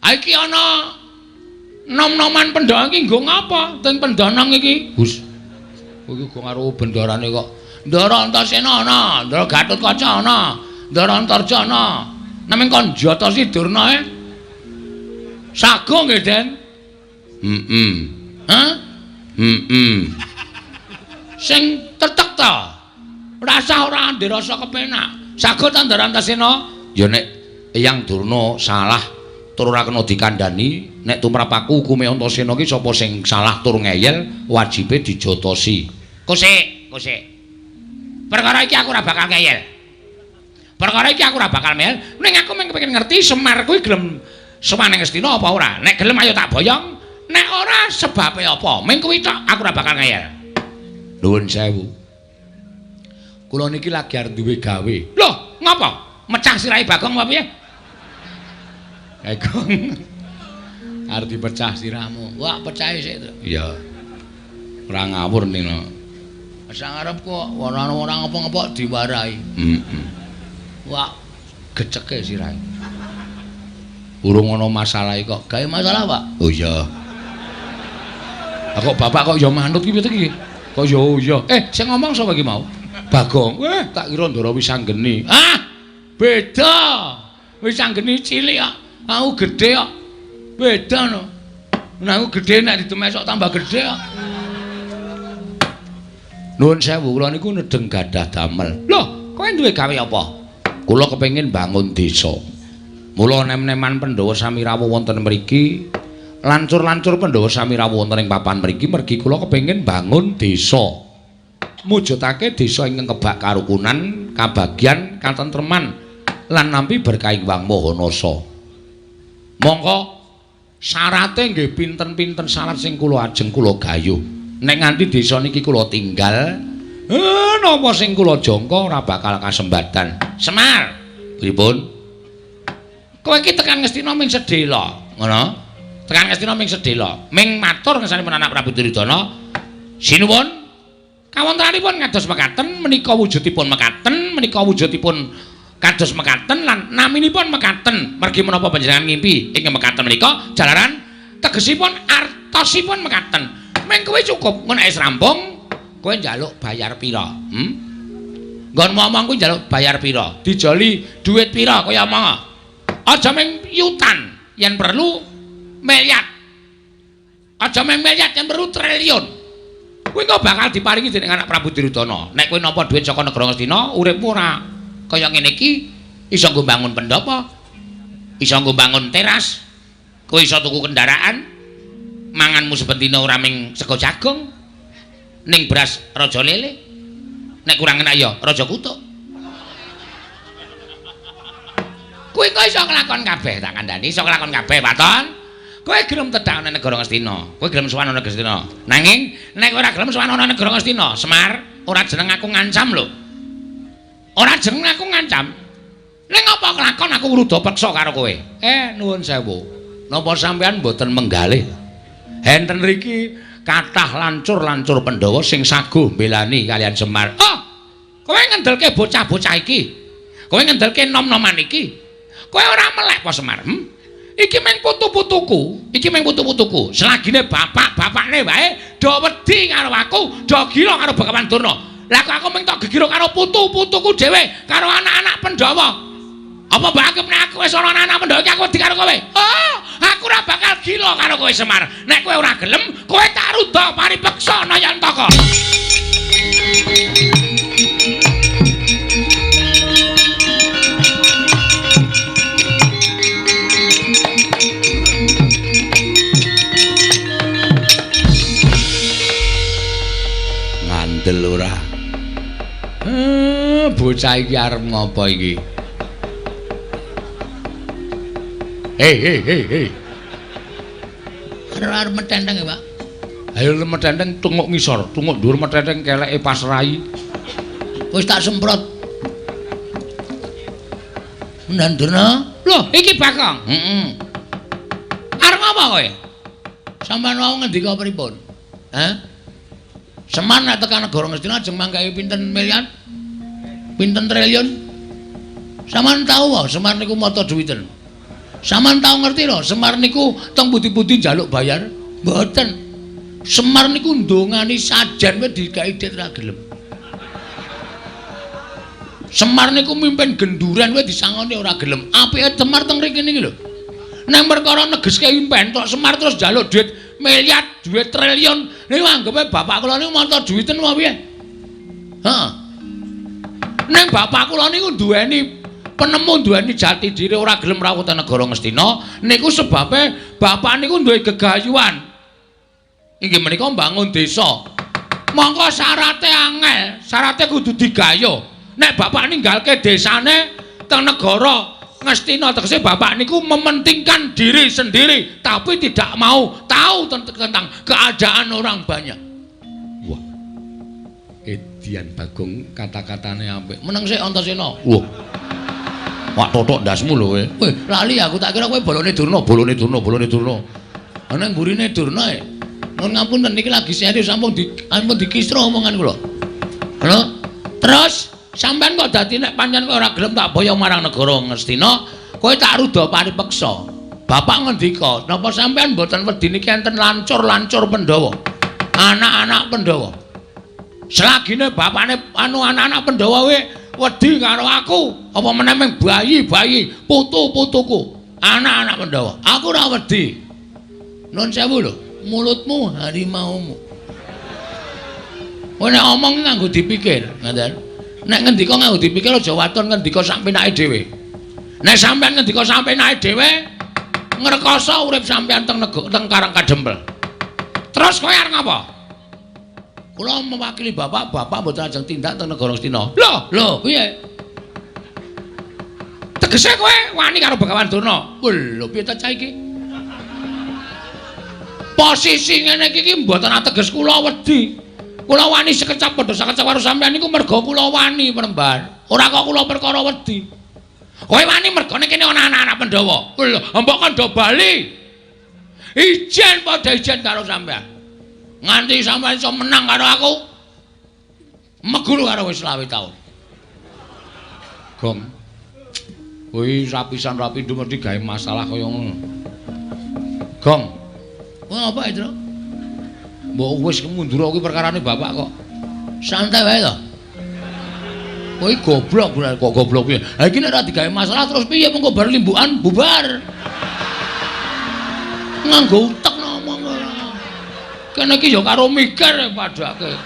Ha iki ana nom-noman Pandhawa iki nggo ngapa? Teng Pendanang iki. Gus. Kowe iki go karo bendarane kok. Ndara Antasena ana, Ndara Gatotkaca ana, Ndara Antarja ana. Naming kon jatasi Durna e. Sago nggih, Den. Heeh. Hah? Heeh. Sing tetek ta. Rasa ora ndek rasa kepenak. Sago ta Ndara Antasena? Ya nek Eyang Durna salah tur ora kena dikandhani, nek tumrap aku hukume Antasena ki sapa sing salah tur ngeyel wajibe dijotosi. Kosek, kosek. Perkara iki aku ora bakal ngeyel. Perkara iki aku ora bakal ngeyel, ning aku mung kepengin ngerti Semar kuwi gelem sowan ning Ngastina apa ora. Nek gelem ayo tak boyong, nek ora sebabe apa? Mung kuwi tok aku ora bakal ngeyel. Nuwun sewu. Kula niki lagi arep duwe gawe. Loh, ngapa? Mecah sirahe Bagong apa piye? Bagong. Arep dipecah sirahmu. Wah, pecahe sik to. Iya. Ora ngawur nino. Sang arep kok ora ora ngapa-ngapa diwarahi. Heeh. Wah, geceke sirahe. Urung ana masalah kok. Gawe masalah, Pak. Oh iya. Lah kok bapak kok ya manut ki piye iki? Kok ya oh iya. Sing ngomong sapa iki mau? Bagong. Weh, tak kira Ndara Wisanggeni. Ah, beda. Wisanggeni cilik kok. Aku gedhe kok. Beda no. Nek aku gedhe nek didemesok tambah gedhe kok. Nuwun sewu, kula niku nedeng gadah damel. Loh, kowe duwe gawe apa? Kula kepengin bangun desa. Mula nem-neman Pandhawa sami rawuh wonten mriki, lancur-lancur Pandhawa sami rawuh wonten ing papan mriki mergi kula kepengin bangun desa. Mujudake desa ingkang kebak karukunan, kabagyan, katentreman lan nampi berkah Hyang Maha Nasa. Mongko syarate nggih pinten-pinten syarat sing kula ajeng kula gayuh. Nek nganti desa niki kula tinggal, napa sing kula jangka ora bakal kasembatan. Semar, pripun? Kowe iki tekan Ngastina ming sedhela, ngono? Tekan Ngastina ming sedhela, ming matur ngersanipun anak Prabu Duryudana. Sinuwun. Kawontenanipun kados mekaten menika wujudipun mekaten, menika wujudipun kados mekaten lan naminipun mekaten. Mergi menapa panjenengan ngimpi ing mekaten menika jalaran tegesipun artosipun mekaten. Ming kowe cukup ngono wis rampung, kowe njaluk bayar pira? Nggon ngomong kuwi njaluk bayar pira? Dijoli dhuwit pira kaya omong. Aja ming yutan, yen perlu miliar. Aja ming miliar, yen perlu triliun. Kowe kok bakal diparingi dening anak Prabu Duryudana. Nek kowe nampa dhuwit saka negara Ngastina, uripmu ora kaya ngene iki, iso nggo bangun pendhapa, iso nggo bangun teras, kowe iso tuku kendaraan, manganmu saben dina ora ming sego jagung, ning beras raja lele. Nek kurang enak ya raja kutuk. Kowe kok iso nglakon kabeh, tak kandhani, iso nglakon kabeh, Waton. Kowe gelem tedhak ana negara Ngastina, kowe gelem sowan ana Ngastina. Nanging nek ora gelem sowan ana negara Ngastina, Semar, ora jeneng aku ngancam lho. Ora jeneng aku ngancam. Ning apa kelakon aku ngruda peksa karo kowe? Nuwun sewu. Napa sampean mboten menggalih? Enten riki kathah lancur-lancur Pandhawa sing saguh mbelani kalian Semar. Oh, kowe ngendelke bocah-bocah iki. Kowe ngendelke nom-noman iki. Kowe ora melek apa Semar? Iki mung putu-putuku, iki mung putu-putuku. Selagine bapak-bapakne wae do wedi karo aku, do gila karo Begawan Durna. Lah kok aku mung tok gegiro karo putu-putuku dhewe, karo anak-anak Pandhawa. Apa mbok anggap nek aku wis ana anak-anak Pandhawa iki aku wedi karo kowe? Oh, aku ora bakal gila karo kowe Semar. Nek kowe ora gelem, kowe tak ruda paripeksa Nayantaka. Ngandel ora. Bocah iki arep ngopo iki? Hei hei hei hei. Arep metenteng ya, Pak. Ayo metenteng tunguk ngisor, tunguk dhuwur metenteng keleke pas rai. Wis tak semprot. Nandurna. Loh, iki Bagong. Heeh. Arep apa kowe? Sampeyan wau ngendika pripun? Hah? Semar nek tekan negara Ngastina ajeng mangkahi pinten miliar? Pinten triliun? Sampeyan tau wae Semar niku mata duwiten. Sampeyan tau ngerti lho, Semar niku teng pundi-pundi njaluk bayar? Mboten. Semar niku ndongani sajen wis digawe dit ra gelem. Semar niku mimpin genduren wis disangoni ora gelem. Apike Semar teng mriki niki lho. Nang perkara negeske impen tok Semar terus njaluk duit miliar, duit triliun. Niku anggepe bapak kula niku mata duwiten apa piye? Heeh. Nang bapak kula niku duweni penemu, duweni jati diri ora gelem rawuh teng negara Ngastina niku sebabe bapak niku duwe gegayuhan. Inggih menika mbangun desa. Mongko syarate angel, syarate kudu digayo. Nek bapak ninggalke desane teng negara Ngastina tegese bapak niku mementingkan diri sendiri tapi tidak mau tahu tentang keadaan orang banyak. Wah. Edian Bagong kata-katane apik. Meneng sik Antasena. Wah. Wak totok ndasmu lho kowe. Weh, lali aku tak kira kowe bolone Durna, bolone Durna, bolone Durna. Ana mburine Durna e. Nuwun ngapunten niki lagi serius sampun dikisra omongan kula. Lho, terus sampeyan kok dadi nek pancen kowe ora gelem tak boyong marang negara Ngastina, kowe tak ruda paripeksa. Bapak ngendika, napa sampeyan mboten wedi niki enten lancur-lancur Pandhawa? Anak-anak Pandhawa. Selagine bapakne anu anak-anak Pandhawa we wedi karo aku, apa meneh ming bayi-bayi, putu-putuku, anak-anak Pandhawa. Aku ora wedi. Nuwun sewu lho, mulutmu harimaumu. Kowe nek omong nganggo dipikir, ngoten. Nek ngendika nganggo dipikir aja waton ngendika sak penake dhewe. Nek sampean ngendika sak penake dhewe, ngrekoso urip sampean teng teng Karang Kadempel. Terus kowe arep ngapa? Kula mewakili bapak, bapak mboten ajeng tindak teng negara Ngastina. Lho, lho, piye? Tegese kowe wani karo Begawan Durna. Lho, piye ta cah iki? Posisi ngene iki mboten ateges kula wedi. Kula wani sekecap padha sekecap karo sampean niku merga kula wani Premban. Ora kok kula perkara wedi. Kowe wani mergane kene ana anak-anak Pandhawa. Lho, mbok kandha bali. Ijen padha ijen karo sampean. Nganti sampean iso menang karo aku. Meguru karo wis 25 taun. Gong. Kuwi rapisan rapi mesti gawe masalah kaya ngono. Gong. Wah, apa itu? Mbok wis mundur kuwi perkarane bapak kok. Santai wae to. Kowe goblok kok goblok piye? Ha iki nek ora digawe masalah terus piye mengko bar limbukan bubar. Nganggo utek ngomong ora. Kene iki ya karo mikir padake.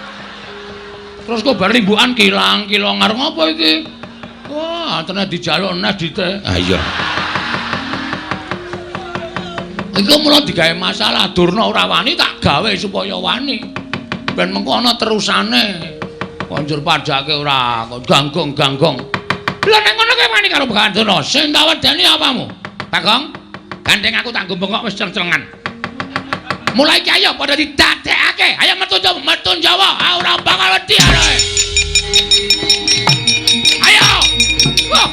Terus kok bar limbukan kilang-kilong arep ngopo iki? Wah, tenan dijaluk nes dite. Ha iya. Iku mula digawe masalah Durna ora wani tak gawe supaya wani. Ben mengko ana terusane. Konjur padake ora kok ganggong-ganggong. Lha nek ngono kowe wani karo Begawan Durna, sing tak wedeni apamu? Bagong, gandeng aku tak nggo bengok wis ceng-cengan. Mulai iki ayo padha didadekake. Ayo metu Jawa, metu Jawa. Ah ora bakal wedi ae. Ayo. Wah.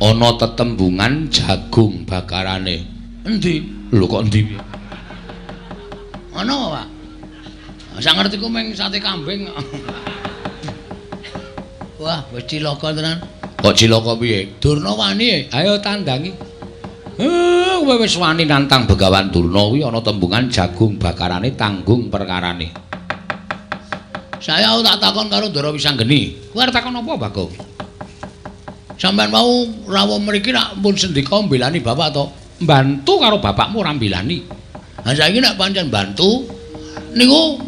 Ana tetembungan jagung bakarane. Endi? Lho kok endi? Ana apa, Pak? Sak ngertiku mung sate kambing. Wah, wis cilaka tenan. Kok cilaka piye? Durna wani. Ayo tandangi. Kowe wis wani nantang Begawan Durna kuwi ana tembungan jagung bakarane tanggung perkarane. Saya tak takon karo Ndara Wisanggeni. Kowe arep takon apa, Bagong? Sampeyan mau rawuh mriki rak pun sendika mbelani bapak to? Mbantu karo bapakmu ora mbelani. Ha saiki nek pancen bantu niku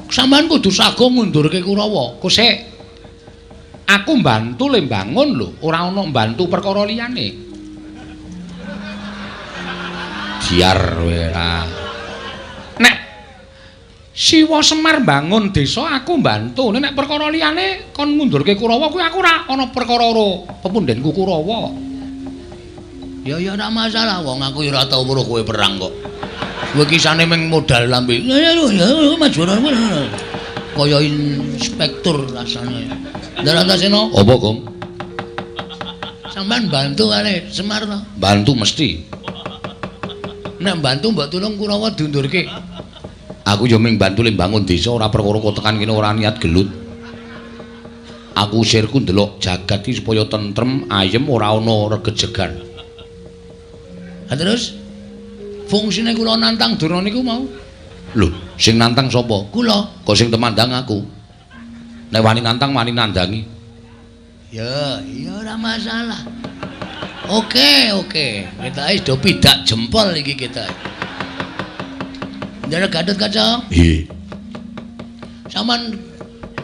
sampeyan kudu sago ngundurke Kurawa. Kosek. Aku mbantu le mbangun lho, ora ana mbantu perkara liyane. Biar kowe ora. Nek Siwa Semar bangun desa aku mbantu. Nek perkara liyane kon ngundurke Kurawa kuwi aku ora ana perkara karo pepundhenku Kurawa. Ya ya ora masalah wong aku ya ora tau weruh kowe perang kok. Kowe kisane mung modal lambe. Ya ya maju kaya inspektur rasane. Ndara Antasena. Apa, Gong? Sampeyan bantu kali Semar to? Bantu mesti. Nek bantu mbok tulung Kurawa diundurke. Aku yo mung bantu le mbangun desa ora perkara kok tekan kene ora niat gelut. Aku sirku ndelok jagat iki supaya tentrem, ayem ora ana regejegan. Ha terus fungsine kula nantang Durna niku mau. Lho, sing nantang sapa? Kula. Kok sing temandang aku. Nek wani nantang wani nandangi. Ya, ya ora masalah. Oke, oke. Kita wis do pidak jempol iki kita. Ndara Gatotkaca. Nggih. Sampeyan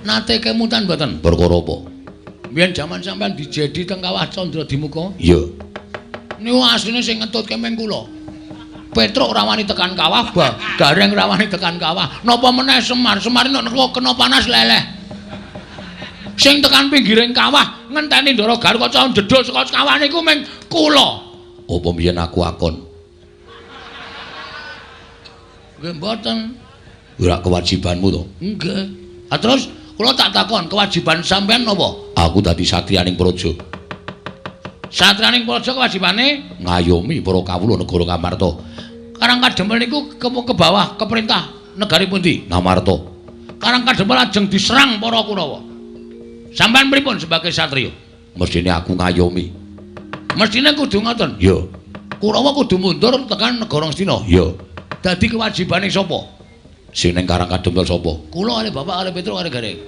nate kemutan mboten? Perkara apa? Biyen jaman sampeyan dijedi teng Kawah Candradimuka. Iya. Niku asline sing ngetutke meng kula. Petruk ora wani tekan kawah, Gareng ora wani tekan kawah. Napa meneh Semar? Semar nek kena panas leleh. Sing tekan pinggiring kawah ngenteni Ndara Gatotkaca njedhul saka kawah niku meng kula. Apa biyen aku akon? Nggih mboten. Ora kewajibanmu to? Nggih. Ha terus kula tak takon, kewajiban sampean napa? Aku dadi satriyaning praja. Satriyaning praja kewajibane ngayomi para kawula negara Ngamarta. Karang Kadempel niku ke bawah ke perintah negari pundi? Ngamarta. Karang Kadempel ajeng diserang para Kurawa. Sampean pripun sebagai satriya? Mestine aku ngayomi. Mestine kudu ngoten. Iya. Kurawa kudu mundur tekan negara Ngastina. Iya. Dadi kewajibane sapa? Sing ning Karang Kadempel sapa? Kula kali bapak kali Petruk kali Gareng.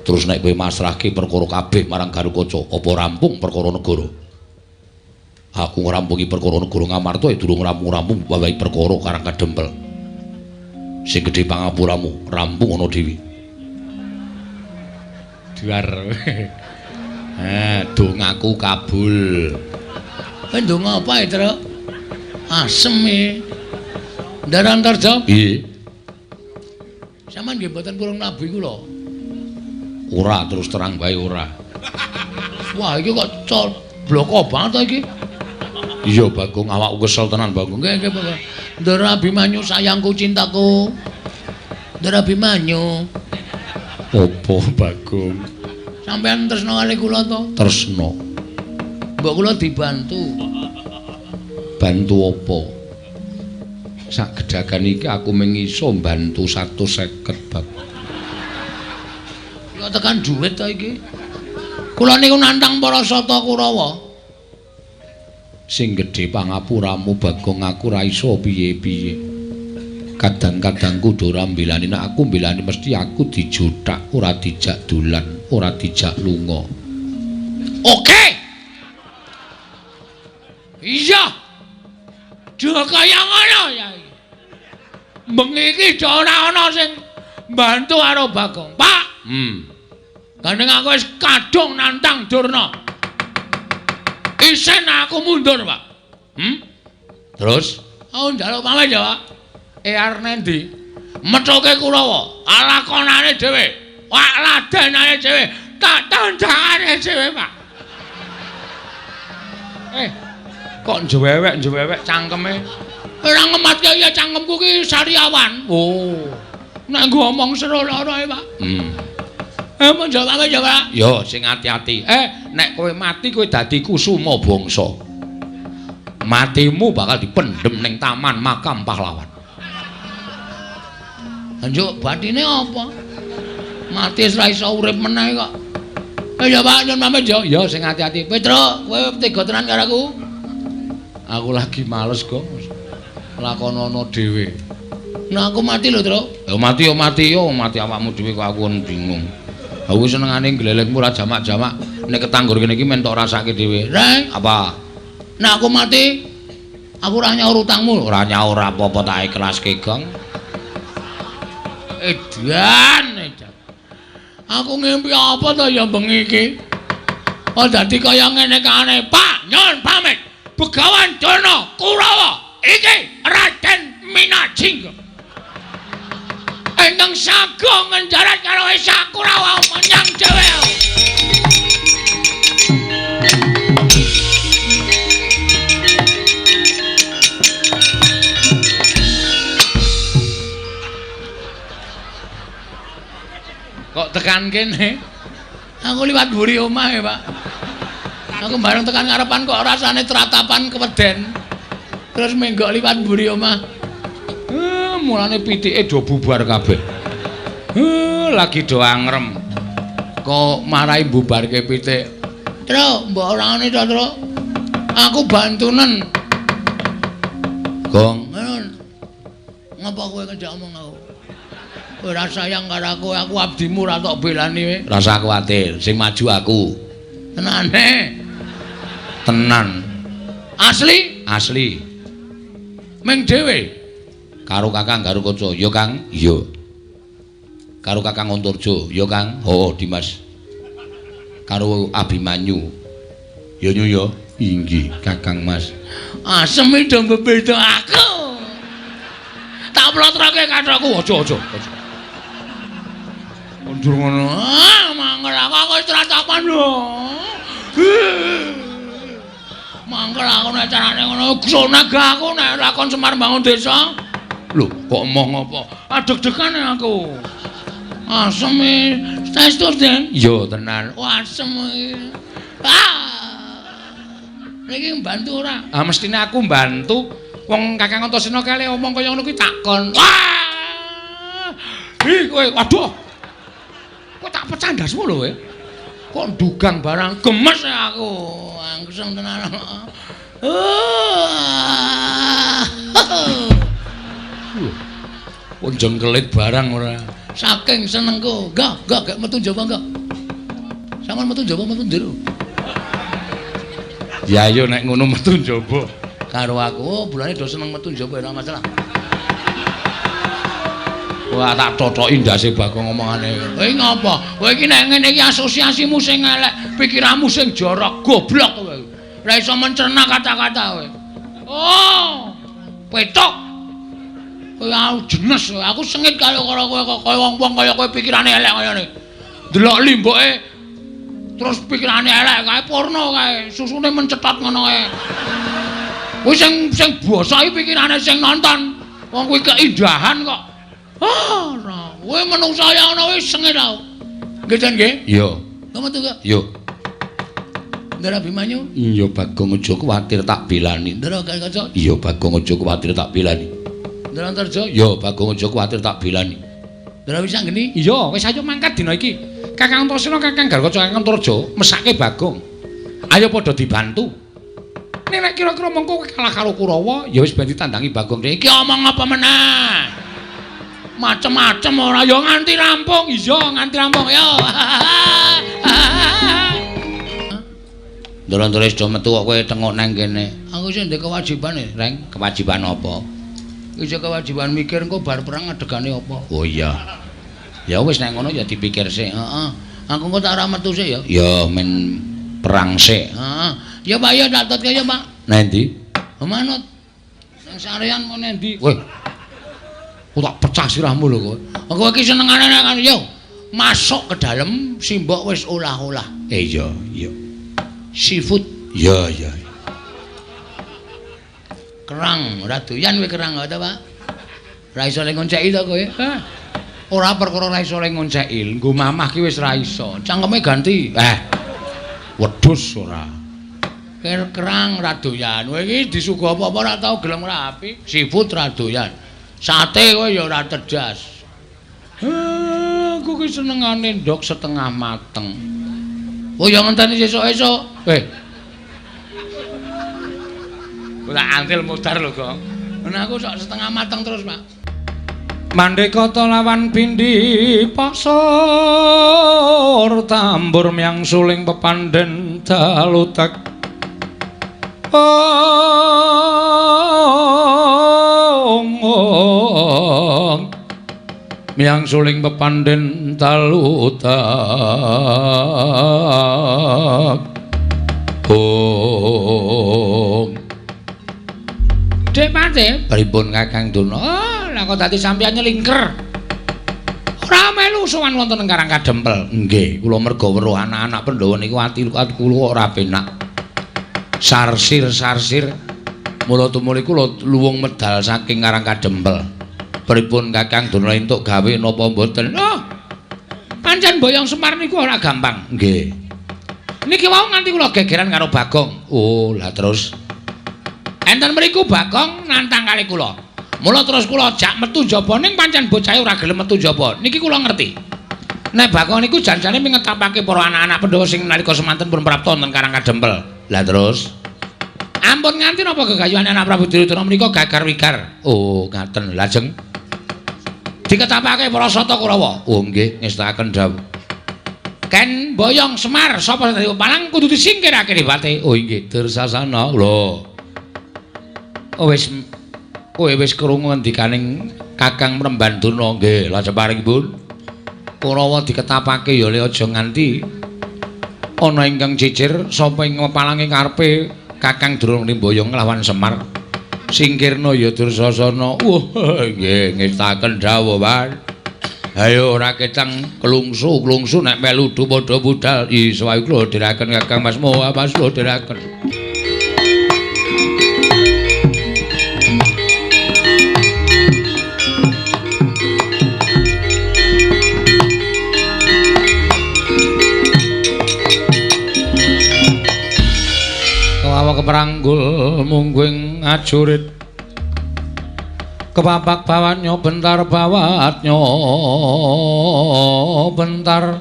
Terus nek kowe masrahke perkara kabeh marang Gatotkaca, apa rampung perkara negara? Aku ngrampungi perkara negara Ngamarta ya durung rampung-rampung wawahi perkara Karang Kadempel. Sing gedhe pangapuramu, rampung ana dhewe. Duar. Dongaku kabul. Kowe ndonga apa, Truk? Asem e. Ndara Antarja? Piye? Sampeyan nggih mboten purung nabi kula. Ora, terus terang bae ora. Wah, iki kok col bloko banget to iki. Iya, Bagong, awakku kesel tenan, Bagong. Nggih, nggih, Bagong. Ndara Abimanyu sayangku cintaku. Ndara Abimanyu. Apa, Bagong? Sampeyan tresna kali kula to? Tresna. Mbok kula dibantu. Bantu apa? Sak gedagan iki aku mung iso mbantu 150, Bagong. Kula tekan dhuwit to iki. Kula niku nantang para sata Kurawa. Sing gedhe pangapuramu, Bagong, aku ora iso piye-piye. Kadang-kadang kudu ora mbelani, nek aku mbelani mesti aku dijothak, ora dijak dolan, ora dijak lunga. Oke. Iya. Aja kaya ngono ya. Bengi iki ora ana sing mbantu karo Bagong. Pak. Gandeng aku wis kadung nantang Durna. Isen aku mundur, Pak. Terus? Aku njaluk pamit ya, Pak. Arep nendi? Methuke Kurawa, lakonane dhewe, wak ladenane dhewe, tak tandangane dhewe, Pak. Kok njewewek-njewewek cangkeme? Ora ngematke ya cangkemku ki sariawan. Oh. Nek nggo omong seru lara e, Pak. Mun jawab ya, Pak. Yo sing ati-ati. Nek kowe mati kowe dadi kusuma bangsa. Matimu bakal dipendhem ning taman makam pahlawan. Njuk batine apa? Mati wis ra iso urip meneh kok. Ya Pak, nyun pamit yo. Ya sing ati-ati. Petruk, kowe tega tenan karo aku? Aku lagi males, Gong. Lakonono dhewe. Nah aku mati lho, Truk. Ya mati yo mati yo, mati awakmu dhewe kok aku bingung. Aku senengane glelengmu ora jamak-jamak. Nek ketanggur kene iki men tok rasake dhewe. Reng, apa? Nek aku mati, aku ora nyaur utangmu. Ora nyaur apa-apa tak ikhlaske, Gong. Edan, edan. Aku ngimpi apa to ya bengi iki? Oh dadi kaya ngene kane, Pak, nyun pamit. Begawan Durna Kurawa iki Raden Minajingga. Ingkang sagung ngenjarat karo Esa Kurawa menyang dhewe. Kok tekan kene? Aku liwat mburi omah ya, Pak. Aku bareng tekan ngarepan kok rasane tratapan keweden. Terus menggok liwat mburi omah. Mulane pitike do bubar kabeh. Lagi do angrem. Kok marai bubarke pitik. Truk, mbok ora ngene to, Truk. Aku bantunen. Gong. Ngapa kowe ngejak omong aku? Ora sayang karo aku, aku abdimu ora tok belani kowe. Rasa kuwatir, sing maju aku. Tenane. Tenan. Asli? Asli. Ming dhewe. Karo Kakang Garukaca, ya Kang? Iya. Karo Kakang Antarja, ya Kang? Oh, Dimas. Karo Abimanyu. Ya nyu ya. Inggih, Kakang Mas. Asem do mbebeda aku. Tak plotroke kathokku, aja aja. Aja. Mundur ngono. Ah, mangkel aku wis tratapan lho. Mangkel aku nek carane ngono, sonag aku nek lakon Semar mbangun desa. Lho, kok emoh ngopo? Adeg-degan aku. Asem e. Saestu, Den? Iya, tenan. Oh, asem iki. Ah. Niki mbantu ora? Ah, mestine aku mbantu. Wong Kakang Antasena kale omong kaya ngono kuwi takon. Wah! Ih, kowe waduh. Kok tak pecah ndasmu lho kowe. Kok ndugang barang gemes aku. Angseng tenan. Kok jengkelit barang ora. Saking senengku. Enggak, enggak metu njaba enggak. Sampeyan metu njaba metu njero. Ya ayo nek ngono metu njaba. Karo aku, oh, bulane do seneng metu njaba ora masalah. Wah, tak totoki ndase Bagong omongane. Kowe ngopo? Kowe iki nek ngene iki asosiasimu sing elek, pikiranmu sing jorok, goblok kowe. Ora iso mencerna kata-kata kowe. Oh, petok. Kowe aku jenes, aku sengit karo kowe kaya wong-wong kaya kowe pikirane elek kaya ngene. Delok limboke terus pikirane elek kae porno kae, susune mencetot ngono kae. Kuwi sing sing basa iki pikirane sing nonton. Wong kuwi keindahan kok. Ah, ora. Kowe menungsa ya ngono wis sengit aku. Nggih, Jan nggih? Iya. Kok metu kok? Iya. Ndara Abimanyu? Iya, Bagong aja kuwatir tak belani. Ndara Garukaca? Iya, Bagong aja kuwatir tak belani. Ndara Antarja? Iya, Bagong aja kuwatir tak belani. Ndara Wisanggeni? Iya, wis ayo mangkat dina iki. Kakang Antasena, Kakang Garukaca, Kakang Antarja mesake Bagong. Ayo padha dibantu. Nek nek kira-kira mengko kowe kalah karo Kurawa, ya wis ben ditandangi Bagong. Iki omong apa meneh? Macem-macem ora ya nganti rampung. Iya, nganti rampung ya. Ndara-ndara wis do metu kok kowe tengok nang kene. Aku sing ndek kewajiban e, Reng. Kewajiban apa? Wis kewajiban mikir engko bar perang adegane apa. Oh iya. Ya wis nek ngono ya dipikir sik. Heeh. Aku engko tak ora metu sik ya. Ya men perang sik. Heeh. Ya Pak ya tak tutke ya Pak. Nang ndi? Manut. Nang sarean mau nang ndi? Kowe. Aku tak pecah sirahmu lho kowe. Kowe iki senengane nek yo masuk ke dalem simbok wis olah-olah. Iya, iya. Seafood. Iya, iya. Kerang, ora doyan kowe kerang ta, Pak? Ora iso le ngonceki to kowe? Hah. Ora perkara ora iso le ngonceki, nggo mamah ki wis ora iso. Cangkeme ganti. Wedhus ora. Kerang ora doyan. Kowe iki disuguh apa-apa ora tau gelem rapi. Seafood ora doyan. Sate kowe ya ora cerdas. Aku ki senengane ndok setengah mateng. Oh ya ngenteni sesuk-esuk. Ora antil mudar lho, Gong. Nah aku sok setengah mateng terus, Pak. Mandekata lawan pindhi pasor tambur myang suling pepandhen dalutek. Ong myang suling pepandhen dalutek. Ong Dek Pate, pripun Kakang Durna? Oh, lah kok dadi sampeyan nyelingker. Dalu sowan wonten ing Karang Kadempel. Nggih, kula merga weruh anak-anak Pandhawa niku ati kula kok ora penak. Sarsir-sarsir mula tumuli kula luwung medal saking Karang Kadempel. Pripun Kakang Durna entuk gawe napa mboten? Oh. Pancen boyong Semar niku ora gampang. Nggih. Niki wau nganti kula gegeran karo Bagong. Oh, lah terus enten mriku Bagong nantang kali kula. Mula terus kula jak metu njaba ning pancen bocahe ora gelem metu njaba. Niki kula ngerti. Nek Bagong niku janjane mingetapake para anak-anak Pandhawa sing nalika semanten pun prapta wonten Karang Kadempel. Lah terus ampun nganti napa gegayuhane anak Prabu Duryudana menika gagar wigar. Oh, ngaten. Lajeng diketapake para Sata Kurawa. Oh nggih, ngestakaken dawuh. Ken boyong Semar sapa sing dadi pepalang kudu disingkirake ribate. Oh inggih, Dursasana. Lho. Oh wis kowe wis krungu ngendikaning Kakang Mremban Durna. Nggih, lajeng paringipun Kurawa diketapake ya le aja nganti ana ingkang cicir sapa ing pepalange karepe Kakang Durna mboyong nglawan Semar. Singkirna ya Dursasana. Wah, nggih ngestaken dawuh, Pak. Ayo ora ketang klungsu-klungsu nek melu padha budal. Iso ae kula dherekaken Kakang Mas Moha, Mas kula dherekaken. Kawawa kepranggul mungguing ajurit. Kepapak bawatnya bentar bawatnya bentar.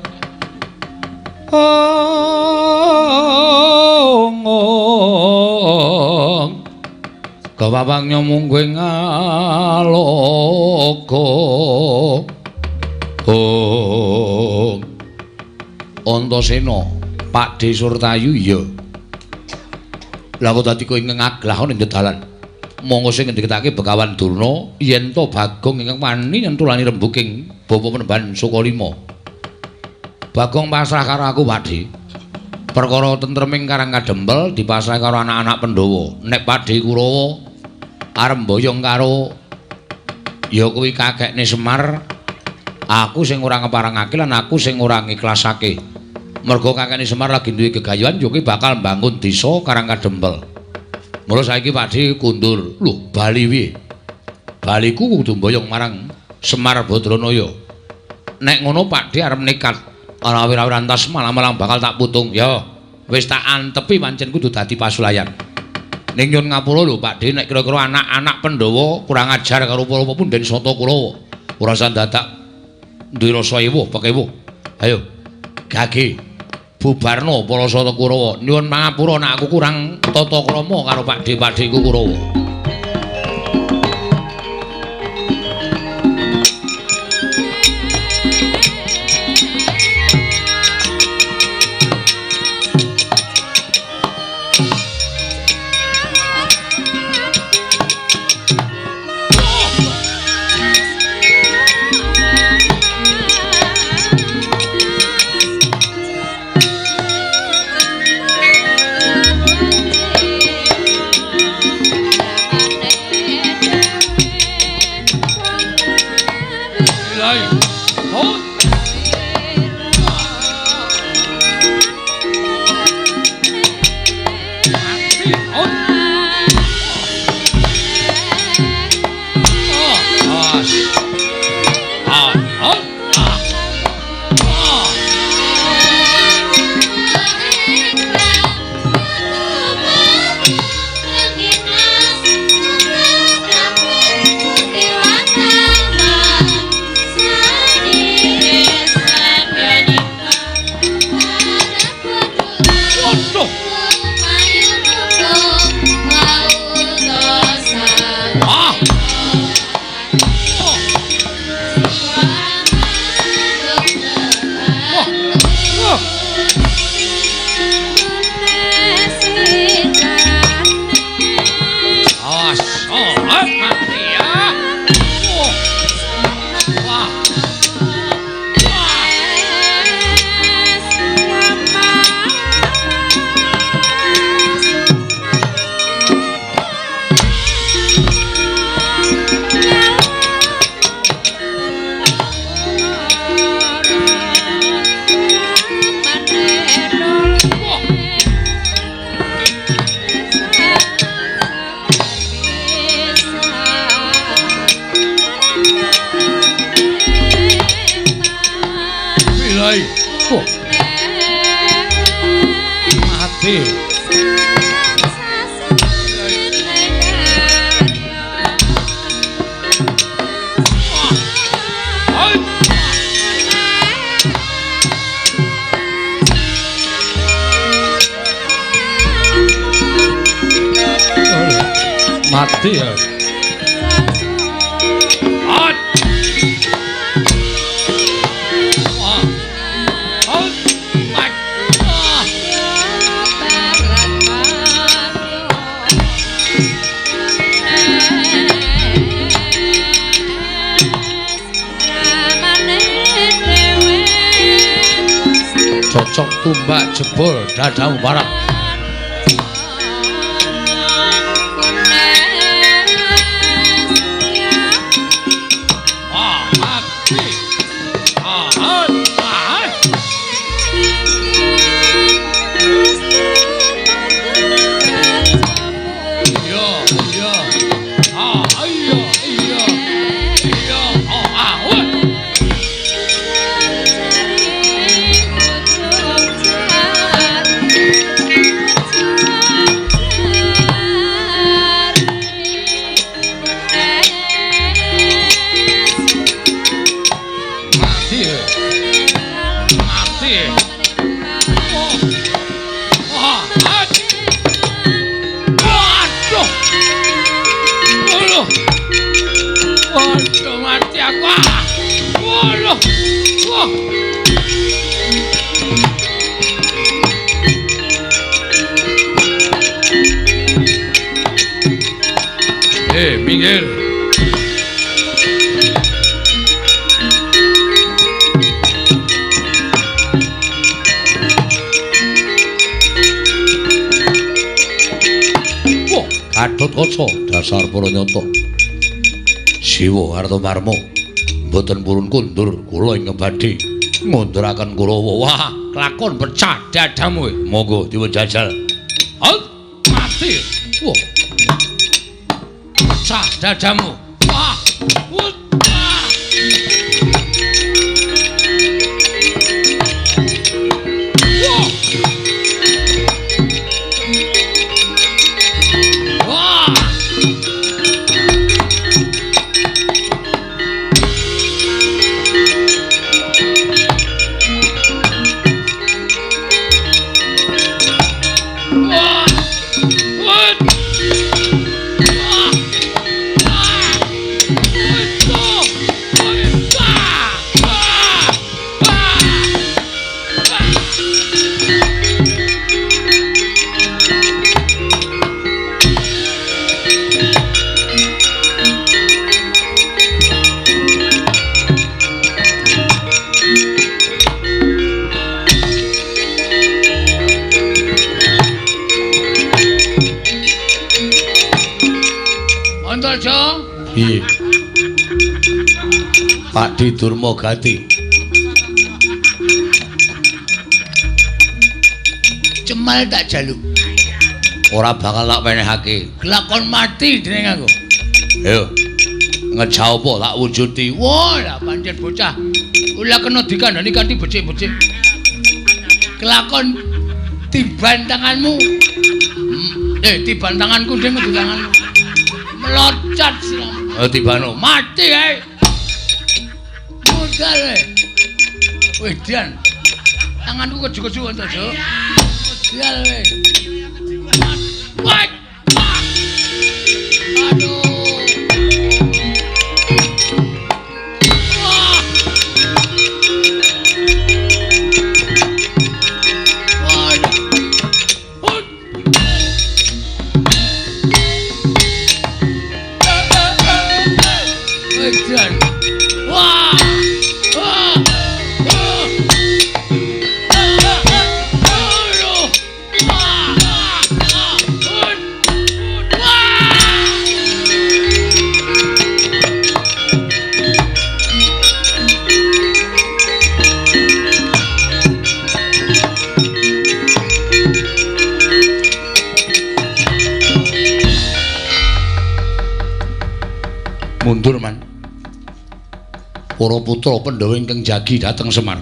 Ong ong. Kepapaknya mungguing aloka. Ong. Antasena Pakdhe Surtayu iya. Lah kok dadi kowe ngaglah ning dalan. Monggo sing ngendikake Begawan Durna yen to Bagong ingkang wani nyentulani rembuking bapa Penemban Sukalima. Bagong pasrah karo aku, Pakdhe. Perkara tentreming Karang Kadempel dipasrah karo anak-anak Pandhawa. Nek Pakdhe Kurawa arep mboyong karo ya kuwi kakekne Semar, aku sing ora ngeparengake lan aku sing ora ngiklasake. Mergo kakekne Semar lagi duwe gegayuhan ya kuwi bakal mbangun desa Karang Kadempel. Mula saiki Pakdhe kundur. Lho, bali piye? Baliku kudu mboyong marang Semar Badranaya. Nek ngono Pakdhe arep nekat. Ora awir-awiran tas malang-malang bakal tak putung. Ya, wis tak antepi pancen kudu dadi pasulayan. Ning nyun ngapura lho Pakdhe nek kira-kira anak-anak Pandhawa kurang ajar karo para punden Sata Kurawa. Ora usah dadak duwe rasa ewuh pekewuh. Ayo, gage. Bubarno para Sata Kurawa. Nyuwun pangapura nek aku kurang tata krama karo pakdhe-pakdheku Kurawa. Dilai. Oh. Mati. Mati ya. Cocok tumbak jebol dadamu parah. Minggir. Wah, Gatotkaca dasar para nyata. Siwa Artamarma mboten purun kundur kula ingkang badhe ngunduraken Kurawa. Wah, kelakon pecah dadamu. Monggo dipun jajal. Mati. Wah. Pecah dadamu. Wah. Wah. Wah. Wah. Wah. Piye? Pak Di Durma Gati. Cemal tak jaluk. Ora bakal tak wenehake. Kelakon mati dening aku. Ayo. Ngejah apa tak wujudi. Wah, lah pancen bocah. Ula kena dikandani kanthi becik-becik. Kelakon tiban tanganmu. Tiban tanganku ding di tanganmu. Melocot siramu. Tibano mati ae. Modal ae. Wedan. Tanganku keju-keju Antaja. Modal ae. Wah. Aduh. Wah. Wah. Wah. Wah. Mundur man. Para putra Pandhawa ingkang jagi dhateng Semar.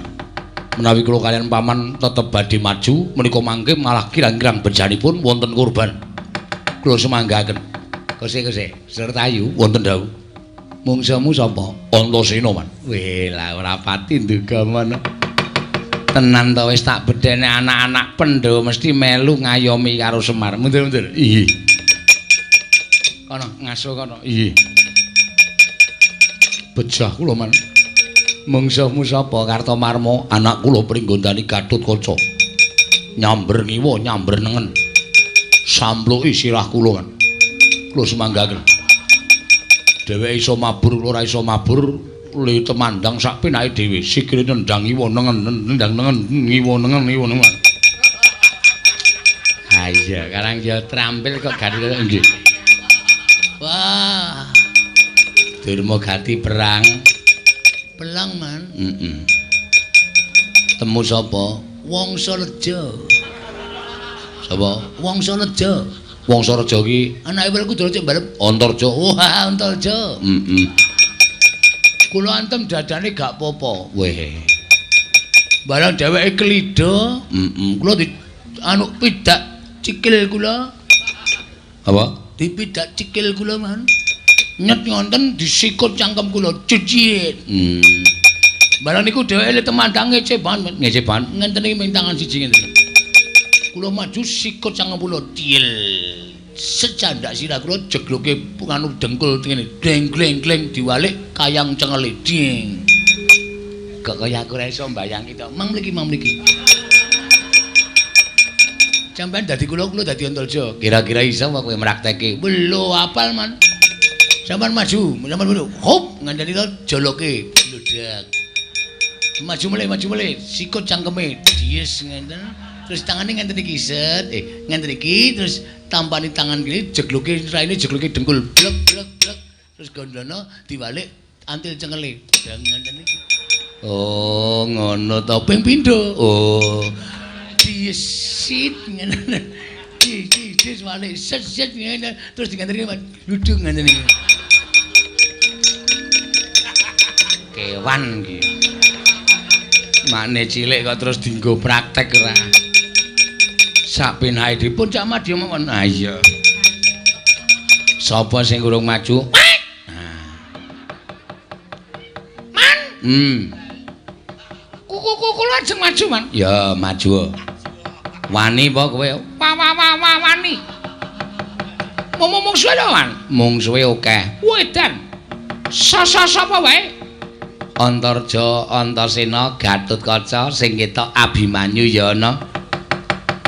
Menawi kula kaliyan paman tetep badhe maju menika mangke malah kirang-kirang bejanipun wonten korban. Kula semanggaken. Kose-kose, Sertayu wonten dawuh. Mungsuhmu sapa? Antasena, Man. Weh, lah ora pati nduga mono. Tenan to wis tak bedhene anak-anak Pandhawa mesti melu ngayomi karo Semar. Mundur-mundur. Iya. Kono ngaso kono. Iya. Bejah kula, Man. Mungsuhmu sapa? Kartomarma, anak kula Pringgondani Gatotkaca. Nyamber ngiwa, nyamber nengen. Sampluki sirah kula, Man. Kula semanggaken. Dheweke iso mabur, kula ora iso mabur. Le temandang sak penake dhewe, sikile nendang ngiwa nengen, nendang nengen, ngiwa nengen, ngiwa nengen. Ha iya, karang ya trampil kok gati nggih. Wah. Durma gati perang. Pelang, Man. Heeh. Temu sapa? Wangsareja. Sapa? Wangsareja. Wangsareja ki anake Werkudara cek mbalep Antarja. Wah, Antarja. Heeh. Kula antem dadane gak apa-apa. Weh. Barang dheweke klidha, heeh. Kula di anu pidak cikil kula. Apa? Dipidak cikil kula, Man. Nyet ngonten disikut cangkem kula, cicit. Barang niku dheweke le temandang ngece banget, ngece banget. Ngenten iki ming tangan siji ngenten. Kula maju sikut cangkem kula, diel. Secandak sirah kula jegloke anu dengkul ngene, deng gleng gleng diwalik kayang cengele ding. Kok kaya aku ora iso mbayangi to. Mang mriki, mang mriki. Sampeyan dadi kula, kula dadi Antarja. Kira-kira iso apa kowe mrakteke? Lho, apal, Man. Sampeyan maju, sampeyan maju. Hop, ngandani to joloke bludak. Maju mulih, maju mulih, sikut cangkeme dies ngenten. Terus tangane ngenten iki set, ngenten iki terus tampani tangan kene jegloke raine jegloke dengkul blek blek blek. Terus gondono diwalik antil cengele. Ngenten iki. Oh, ngono to. Ping pindho. Oh. Diesit ngene. Di di di walik set set ngene terus diganteni gludung ngenten iki. Kewan iki. Makne cilik kok terus dienggo praktek ora. Sak penake dipun cak madya mawon. Ha iya. Sapa sing urung maju? Man. Kuku kula ajeng maju, Man. Ya, maju. Wani apa kowe? Wa wa wa wani. Mung-mungsuhe lho, Man. Mungsuhe akeh. Wedan. Sasa-sapa wae? Antarja, Antasena, Gatotkaca sing ketok Abimanyu ya ana.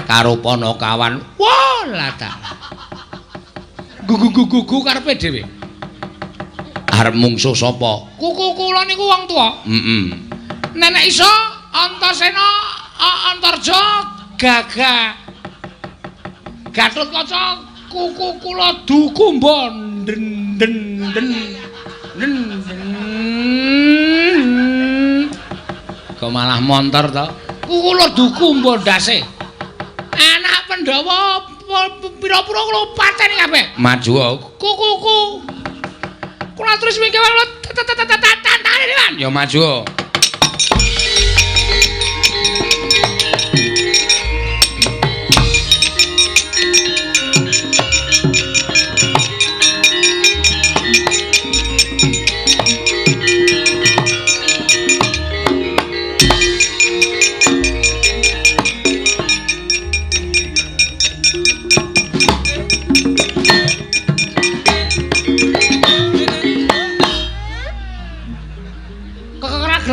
Karo Panakawan. Wah, lah ta. Gugu-gugu karepe dhewe. Arep mungsuh sapa? Kuku kula niku wong tuwa. Heeh. Nenek iso Antasena, Antarja, Gagah. Gatotkaca, kuku kula dukumba den den den den. Kok malah montor to? Kuku kula dukumba ndase. Anak Pandhawa pira-pira kula pateni kabeh. Maju. Kuku-kuku. Kula terus mikir kula tantane, Man. Ya maju.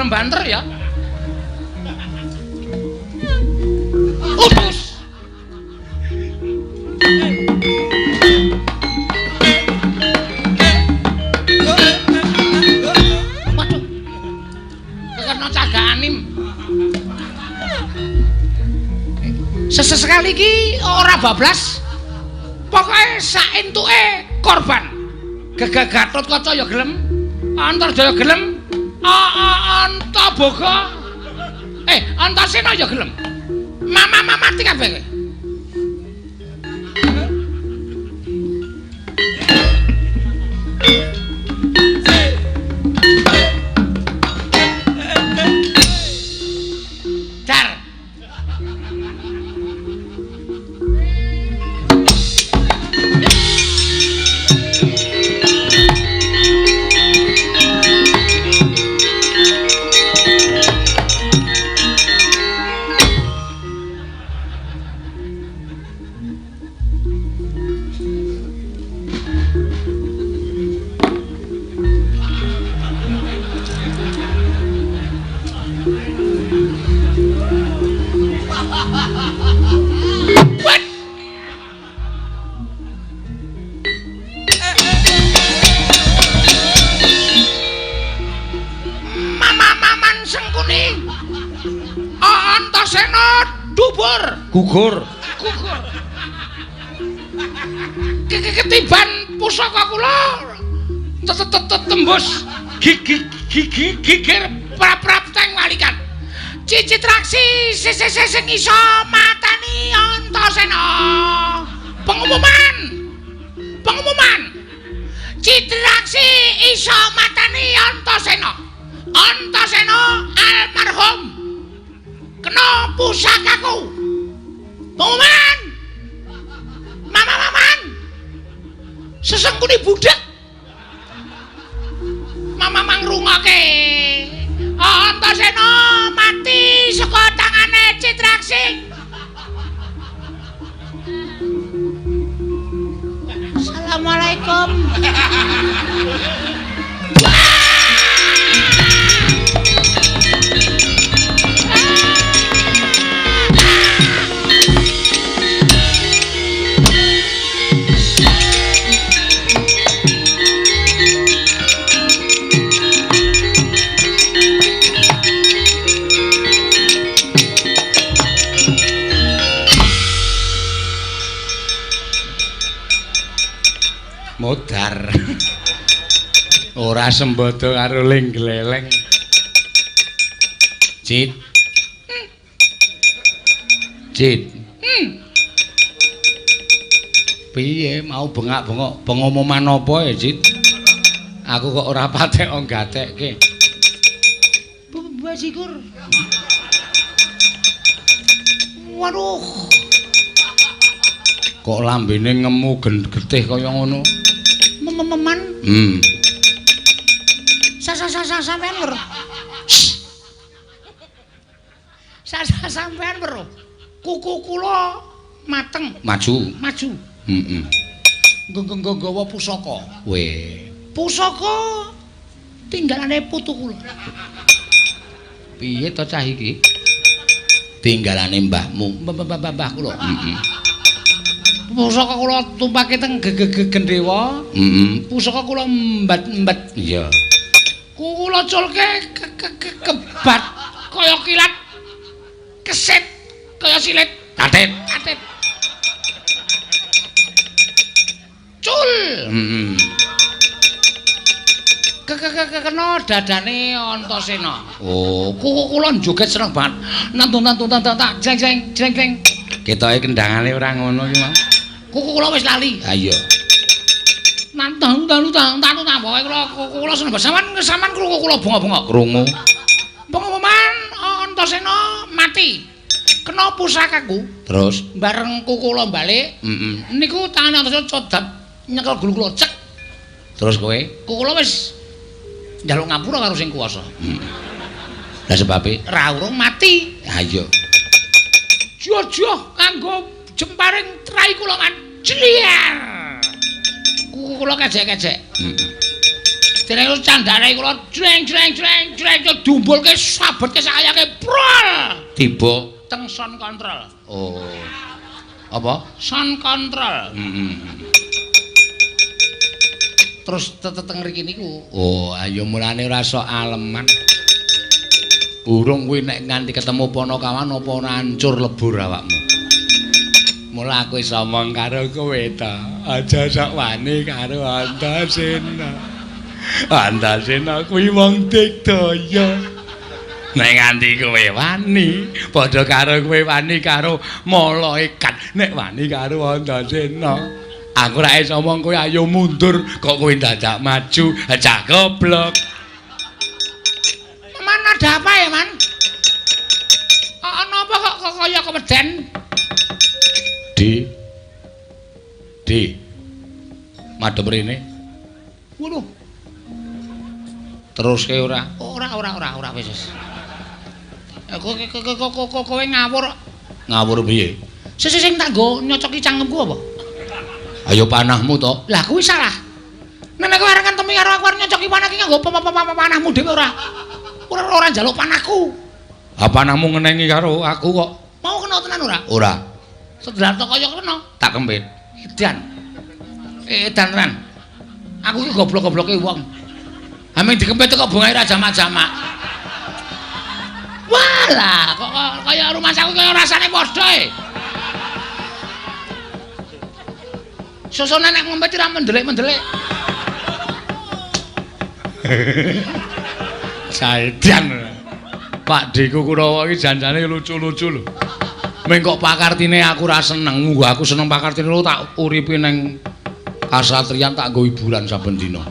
Banter ya. Utus. Waduh. Kekena cagak anim. Sesekali iki ora bablas. Pokoke sak entuke korban. Gagah Gatotkaca ya gelem, Antarja ya gelem. Antaboga. Antasena ya gelem. Mama mati kabeh kowe. Sengkuni. Antasena dubur, Gugur. Gugur. Ketiban pusaka kula tembus gigi gigi gigir prap-prap teng walikat. Citraksi sing iso matani Antasena. Pengumuman. Pengumuman. Citraksi iso matani Antasena. Antasena almarhum kena pusakaku. Pengumuman. Mama-maman. Sesengkuni budak. Mama mangrungoke. Antasena mati saka tangane Citraksi. Assalamualaikum. Modar. Ora sembodo karo ling gleleng. Cit. Cit. Piye mau bengak-bengok pengumuman apa ya, Cit? Aku kok ora patek gatekke. Bajigur. Waduh. Kok lambene ngemu getih kaya ngono? Mememan. Sampean weruh. Sampean weruh. Kuku kula mateng. Maju. Maju. Heeh. Nggawa pusaka. Weh. Pusaka tinggalane putu kula. Piye to cah iki? Tinggalane mbahmu. Mbah kula. Heeh. Pusaka kula tumpake teng gendhewa. Heeh. Pusaka kula mbat-mbat. Iya. Kula culke kebat kaya kilat. Kesit kaya silit. Tatit. Tatit. Cul. Heeh. Kena dadane Antasena. Oh, kuku kula joget seneng banget. Nantun-nantun tak jeng jeng jeng jeng. Ketoke kendangane ora ngono iki, Mas. Kuku kula wis lali. Ha iya. Nantang tang tang tang tang pokoke kula kuku kula seneng banget. Sampeyan sampeyan krungu kula bengok-bengok. Krungu. Pengumuman Antasena mati. Kena pusakaku. Terus bareng kuku kula balik. Heeh. Niku tangane Antasena codap nyekel gulu kula cek. Terus kowe? Kuku kula wis njaluk ngapura karo sing kuwasa. Heeh. Lah sebabe ra urung mati. Ha iya. Jojoh kanggo jemparing trai kula kan. Jliar. Kuku kula kejek-kejek. Heeh. Dereng candare kula jreng jreng jreng jreng dumbulke sabetke sakayake prol. Tiba teng sound control. Oh. Apa? Sound control. Heeh. Terus teteng mriki niku. Oh, ayo mulane ora sok aleman. Urung kuwi nek nganti ketemu Panakawan apa ora hancur lebur awakmu. Mula aku iso omong karo kowe ta. Aja sok wani karo Antasena. Antasena kuwi wong digdaya. Nek nganti kowe wani, padha karo kowe wani karo malaikat. Nek wani karo Antasena, aku ora iso omong kowe ayo mundur, kok kowe dadak maju. Cah goblok. Man, ada apa ya, Man? Ana apa kok kaya keweden? D. D. Madhep rene. Waduh. Teruske ora? Ora wis wis. Kowe ngawur. Ngawur piye? Sing sing tak nggo nyocoki cangkemku apa? Ayo panahmu to. Lah kuwi salah. Nek kowe arep ngentemi karo aku arep nyocoki panah ki nganggo panahmu dhewe ora. Ora njaluk panahku. Ha panahmu ngenengi karo aku kok. Mau kena tenan ora? Ora. Sedelar to kaya kena. Tak kempit. Edan. Edan tenan. Aku ki goblok-gobloke wong. Aming dikempit kok bungae ra jamak-jamak. Lah kok kaya rumah saku kaya rasane padha e. Susune nek ngombe ora mendelik-mendelik. Saldan. Pak Deku Kurawa iki janjane lucu-lucu lho. Meng kok pakartine aku ora seneng, munggo aku seneng pakartine lho tak uripi neng kasatriyan tak nggo hiburan saben dina.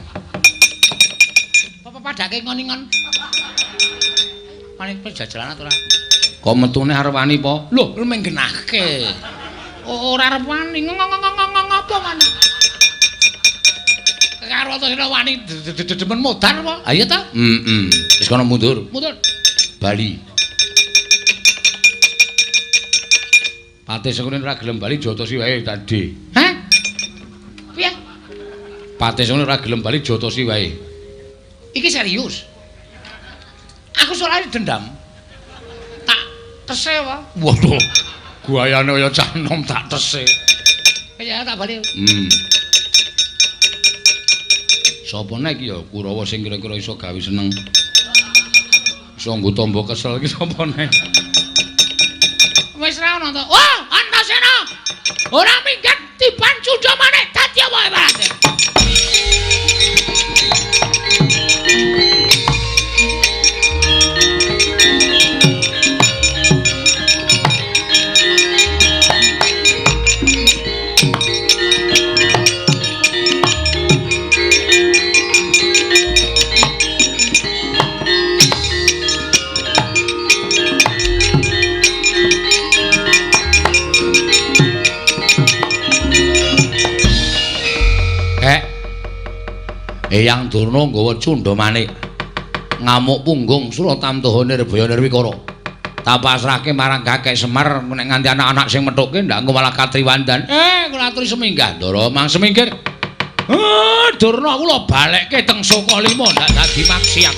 Apa padake ngon-ngon? Paling pejajalan ora? Kok metune arep wani po? Lho, lu menggenahke. Ora arep wani, ngopo wani? Karo Antasena wani demen modar apa? Ha iya ta? Heeh. Wis kono mundur. Mundur. Bali. Patih Sengkuni ora gelem bali jotosi wae tadi. Hah? Piye? Patih Sengkuni ora gelem bali jotosi wae. Iki serius. Aku soalnya dendam. Tak tese wae. Waduh. Guayane kaya cah nom tak tese. Ya tak bali. Sapa nek iki ya Kurawa sing kira-kira iso gawe seneng. Iso nggo tamba kesel iki sapa nek? Wis ra ono to. Wah, Antasena. Ora minggat tiban cundha maneh dadi apa ibarate. Eyang Durna nggawa cundha manik ngamuk punggung Suratamtaha Nirbaya Nirwikara. Tak pasrahke marang Kakek Semar nek nganti anak-anak sing methuke ndak engko malah katriwandan. Kula aturi seminggah Ndara mang semingkir. Durna kula balekke teng Sukalima ndak dadi maksiat.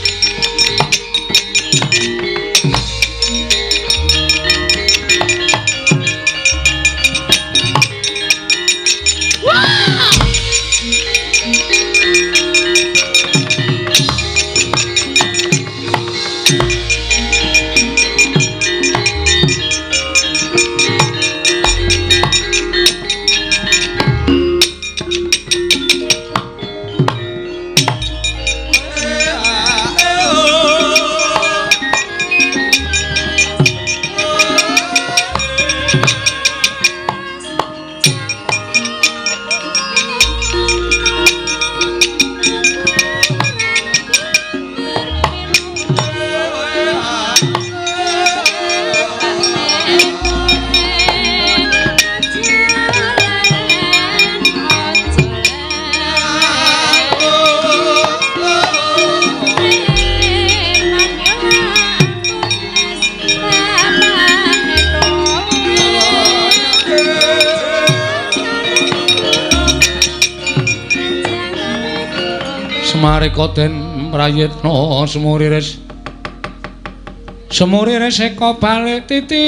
Semarika den prayitna semuriris semuriris eka balik titi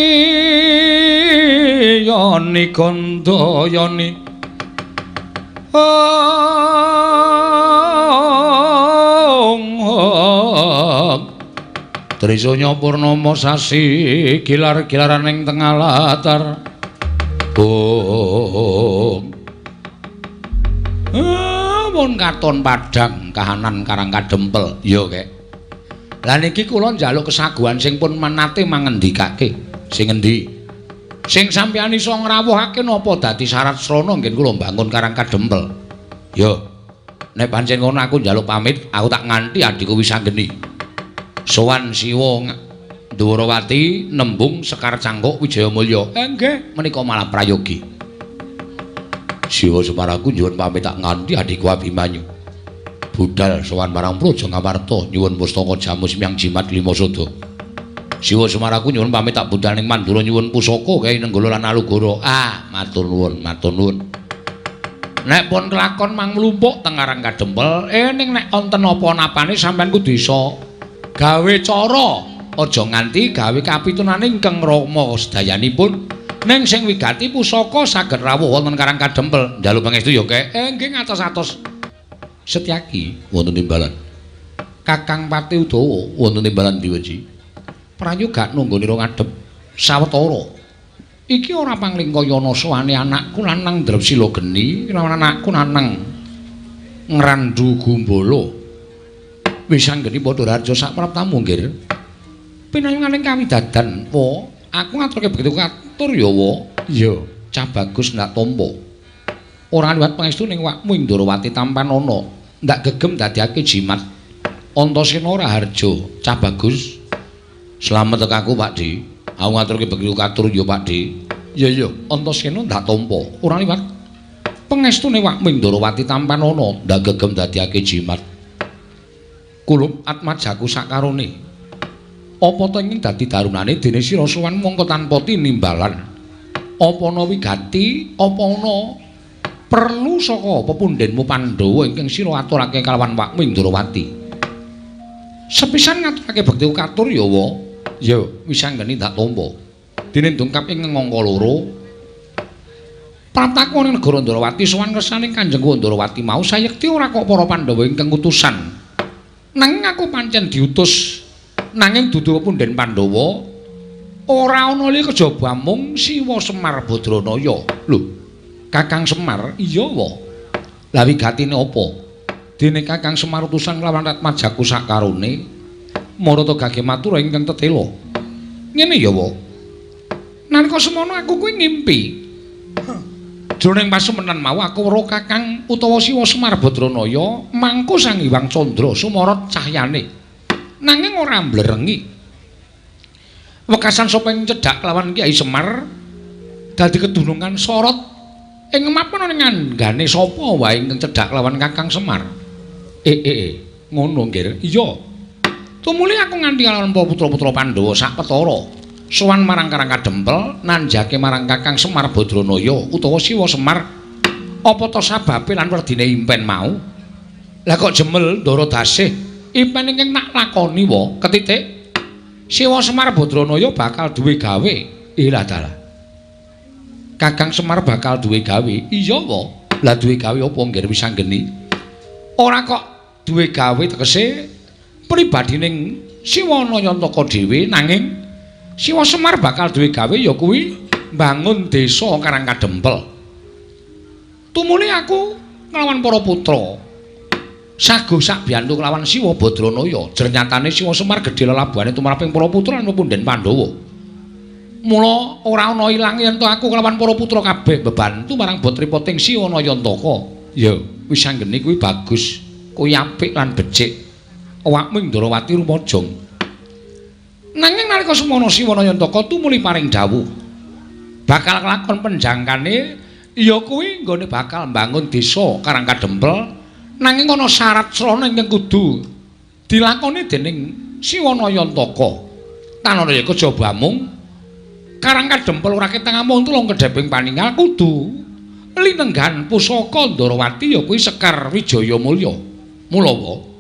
yoni gandayani Trisanya purnama sasi gilar-gilaran ing tengah latar. Mun katon padhang kahanan Karang Kadempel. Ya, Kek. Lah niki kula njaluk kesaguhan sing pun menate mangendikake. Sing endi? Sing sampeyan iso ngrawuhake napa dadi syarat srana ngen kula mbangun Karang Kadempel. Ya. Nek pancen ngono aku njaluk pamit, aku tak nganti adhiku Wisanggeni. Sowan Siwa Ndwarawati nembung Sekar Cangkuk Wijayamulya. Nggih, menika malah prayogi. Siwa Semaraku nyuwun pamit tak nganti adhiku Abimanyu. Budal sowan marang Praja Ngamarta nyuwun pustaka jamus miang jimat lima sada. Siwa Semaraku nyuwun pamit tak budal ning Mandura nyuwun pusaka Kyai Nenggala lan Alugoro. Ah, matur nuwun, matur nuwun. Nek pun kelakon mang mlumpuk teng Karang Kadempel, ning nek wonten apa-napane sampean kudu iso gawe cara, aja nganti gawe kapitunane ingkang rama sedayanipun. Ning sing wigati pusaka saged rawuh wonten Karang Kadempel. Njaluk pangestu ya, Kek. Nggih ngatos-atos. Setyaki wonten timbalan. Kakang Pati Udawa wonten timbalan diweji. Prayoga nunggonira ngadhep sawetara. Iki ora panglingkayana sowane anakku lanang Drepsila Geni, lawan anakku lanang Ngrandu Gumbala. Wis anggeni padha raja sak praptamu nggir. Pinayunganing kawidadan, wa, aku ngaturke begitu katur ya, wa. Iya, cah bagus ndak tampa. Ora liwat pangestu ning wakmu ing Ndorowati tampanana, ndak gegem dadiake jimat. Antasena Raharja, cah bagus. Slamet tekaku, Pak Di. Aku ngaturke begitu katur ya, Pak Di. Iya, iya, Antasena ndak tampa. Ora liwat pangestune wakmu ing Ndorowati tampanana, ndak gegem dadiake jimat. Kulup atmajaku sakarone. Apa ta ing dadi darunane dene sira sowan mongko tanpa tinimbalan. Apa ana wigati, apa ana perlu saka pepundhenmu Pandhawa ingkang sira aturake kalawan wakmu ing Ndorowati. Sepisan ngaturake bekti katur ya, wa. Ya, wis anggeni ndak tampa. Dene dongkap ing angka loro. Praptaku ning negara Ndorowati sowan kersane Kanjeng Ndorowati mau sayekti ora kok para Pandhawa ingkang utusan. Nanging aku pancen diutus nanging dudu pepundhen Pandhawa ora ana liya kejaba mung Siwa Semar Badranaya. Lho, Kakang Semar? Iya, wa. Lah wigatine apa? Dene Kakang Semar utusan lawan Atmajaku sakarone marata gage matur ingkang tetela. Ngene ya, wa. Nalika semono aku kuwi ngimpi. Jroning pasemenan mau aku weruh Kakang utawa Siwa Semar Badranaya mangku Sang Hyang Candra sumorot cahyane. Nanging ora mblerengi. Wekasan sapa ing cedhak kelawan Kyai Semar dadi kedunungan sorot ing mapan ning anggane sapa wae ingkang cedhak kelawan Kakang Semar. Ngono nggir. Iya. Tumuli aku nganti kalawan para putra-putra Pandhawa sak petara. Sowan marang Karang Kadempel nanjake marang Kakang Semar Badranaya utawa Siwa Semar. Apa ta sababe lan werdine impen mau? Lah kok jemel Ndara Dasih impen ingkang tak lakoni wa ketitik Siwa Semar Badranaya bakal duwe gawe. Ilah dalah. Kakang Semar bakal duwe gawe. Iya wa. Lah duwe gawe apa nggir wis anggeni? Ora kok duwe gawe tegese pribadining Siwa Nayantaka dhewe nanging Siwa Semar bakal duwe gawe ya kuwi mbangun desa Karang Kadempel. Tumuli aku nglawan para putra. Sago sakbiyantu kelawan Siwa Badranaya. Jernyatane Siwa Semar gedhe lelabuhane tumraping para putra lan pepunden Pandhawa. Mula ora ana ilange yen aku kelawan para putra kabeh bebantu marang botripoting Siwa Nayantaka. Ya, wis anggene kuwi bagus, kuwi apik lan becik. Awakmu ing Ndorowati rumajang. Nanging nalika semono Siwa Nayantaka tumuli paring dawuh bakal kelakon penjangkane ya kuwi nggone bakal mbangun desa Karang Kadempel nanging ana syarat srana ingkang kudu dilakoni dening Siwa Nayantaka. Tanana ya kejaba mung Karang Kadempel ora ketang amung tulung kedheping paningal kudu linenggan pusaka Ndorowati ya kuwi Sekar Wijaya Mulya. Mula wa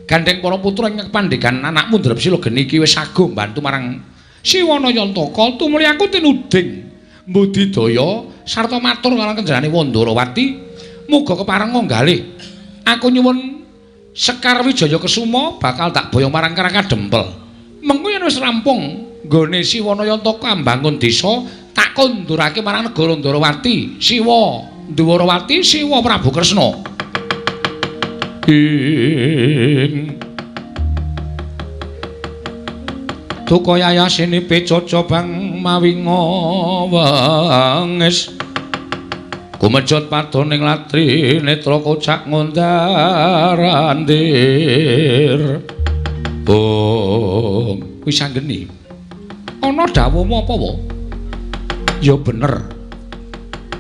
gandeng para putra ing pandhegan anakmu Drepsila Geni iki wis sago mbantu marang Siwa Nayantaka tumuli aku tinuding mbudidaya sarta matur marang kenjarane Wandharawati muga keparenga nggalih aku nyuwun Sekar Wijaya Kesuma bakal tak boyong marang Karang Kadempel. Mengko yen wis rampung nggone Siwa Nayantaka mbangun desa tak kondurake marang negara Ndharawati Siwa Ndharawati Siwa Prabu Kresna. Ing duka yayasine pecoco bang mawi ngawangis kumejot padoning latri netra kocak ngondarandir. Oh, wis anggeni ana dawuhmu apa wa? Ya bener.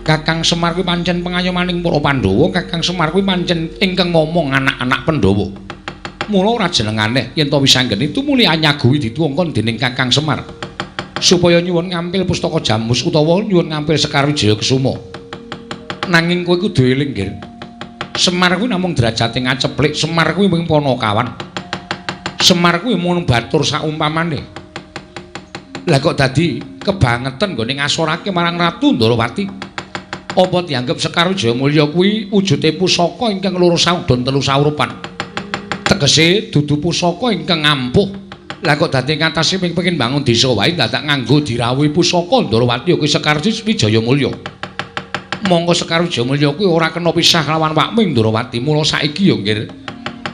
Kakang Semar kuwi pancen pengayomaning para Pandhawa, Kakang Semar kuwi pancen ingkang ngomong anak-anak Pandhawa. Mula ora jeneng aneh yen to wis anggeni tumuli anyaguhi dituwongkon dening Kakang Semar supaya nyuwun ngampil pustaka Jamus utawa nyuwun ngampil Sekar Wijaya Kesuma. Nanging kowe kudu eling, Nggir. Semar kuwi namung derajate ngaceplik, Semar kuwi mung panakawan. Semar kuwi mung batur saumpamane. Lah kok dadi kebangetan nggone ngasorake marang Ratu Ndorowati? Apa dianggep Sekar Wijaya Mulya kuwi wujude pusaka ingkang loro saudon telu saurupan? Tegese dudu pusaka ingkang ampuh. Lah kok dadi ngatasi pengin bangun desa wae dadak nganggo dirawuhi pusaka Ndrawati kuwi Sekar Wijaya Mulya. Mongko Sekar Wijaya Mulya kuwi ora kena pisah kelawan wakmu Ndrawati. Mula saiki ya nggir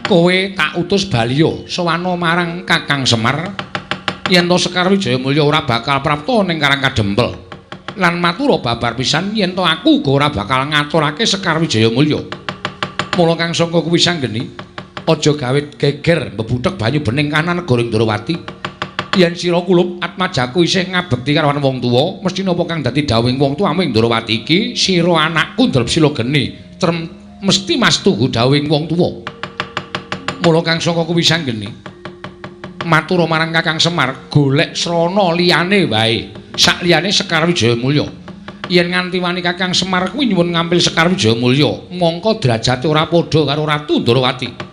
kowe tak utus baliya sowana marang Kakang Semar yen to Sekar Wijaya Mulya ora bakal prapta ning Karang Kadempel. Lan matura babar pisan yen to aku uga ora bakal ngaturake Sekar Wijaya Mulya. Mula Kang Sangka kuwi sanggeni aja gawe geger mbebuthek banyu bening kanan negara Ndrawati. Yen sira kulup atmajaku isih ngabekti karo wong tuwa, mesti napa kang dadi dawuhing wong tuwa ing Ndrawati iki sira anakku Drepsila geni, trem mesti mastuhu dawuhing wong tuwa. Mula Kang Sangka kuwi sanggeni matura marang Kakang Semar, golek srana liyane wae. Sak liyane Sekar Wijaya Mulya. Yen nganti wani Kakang Semar kuwi nyuwun ngampil Sekar Wijaya Mulya, mongko derajate ora padha karo Ratu Ndrawati.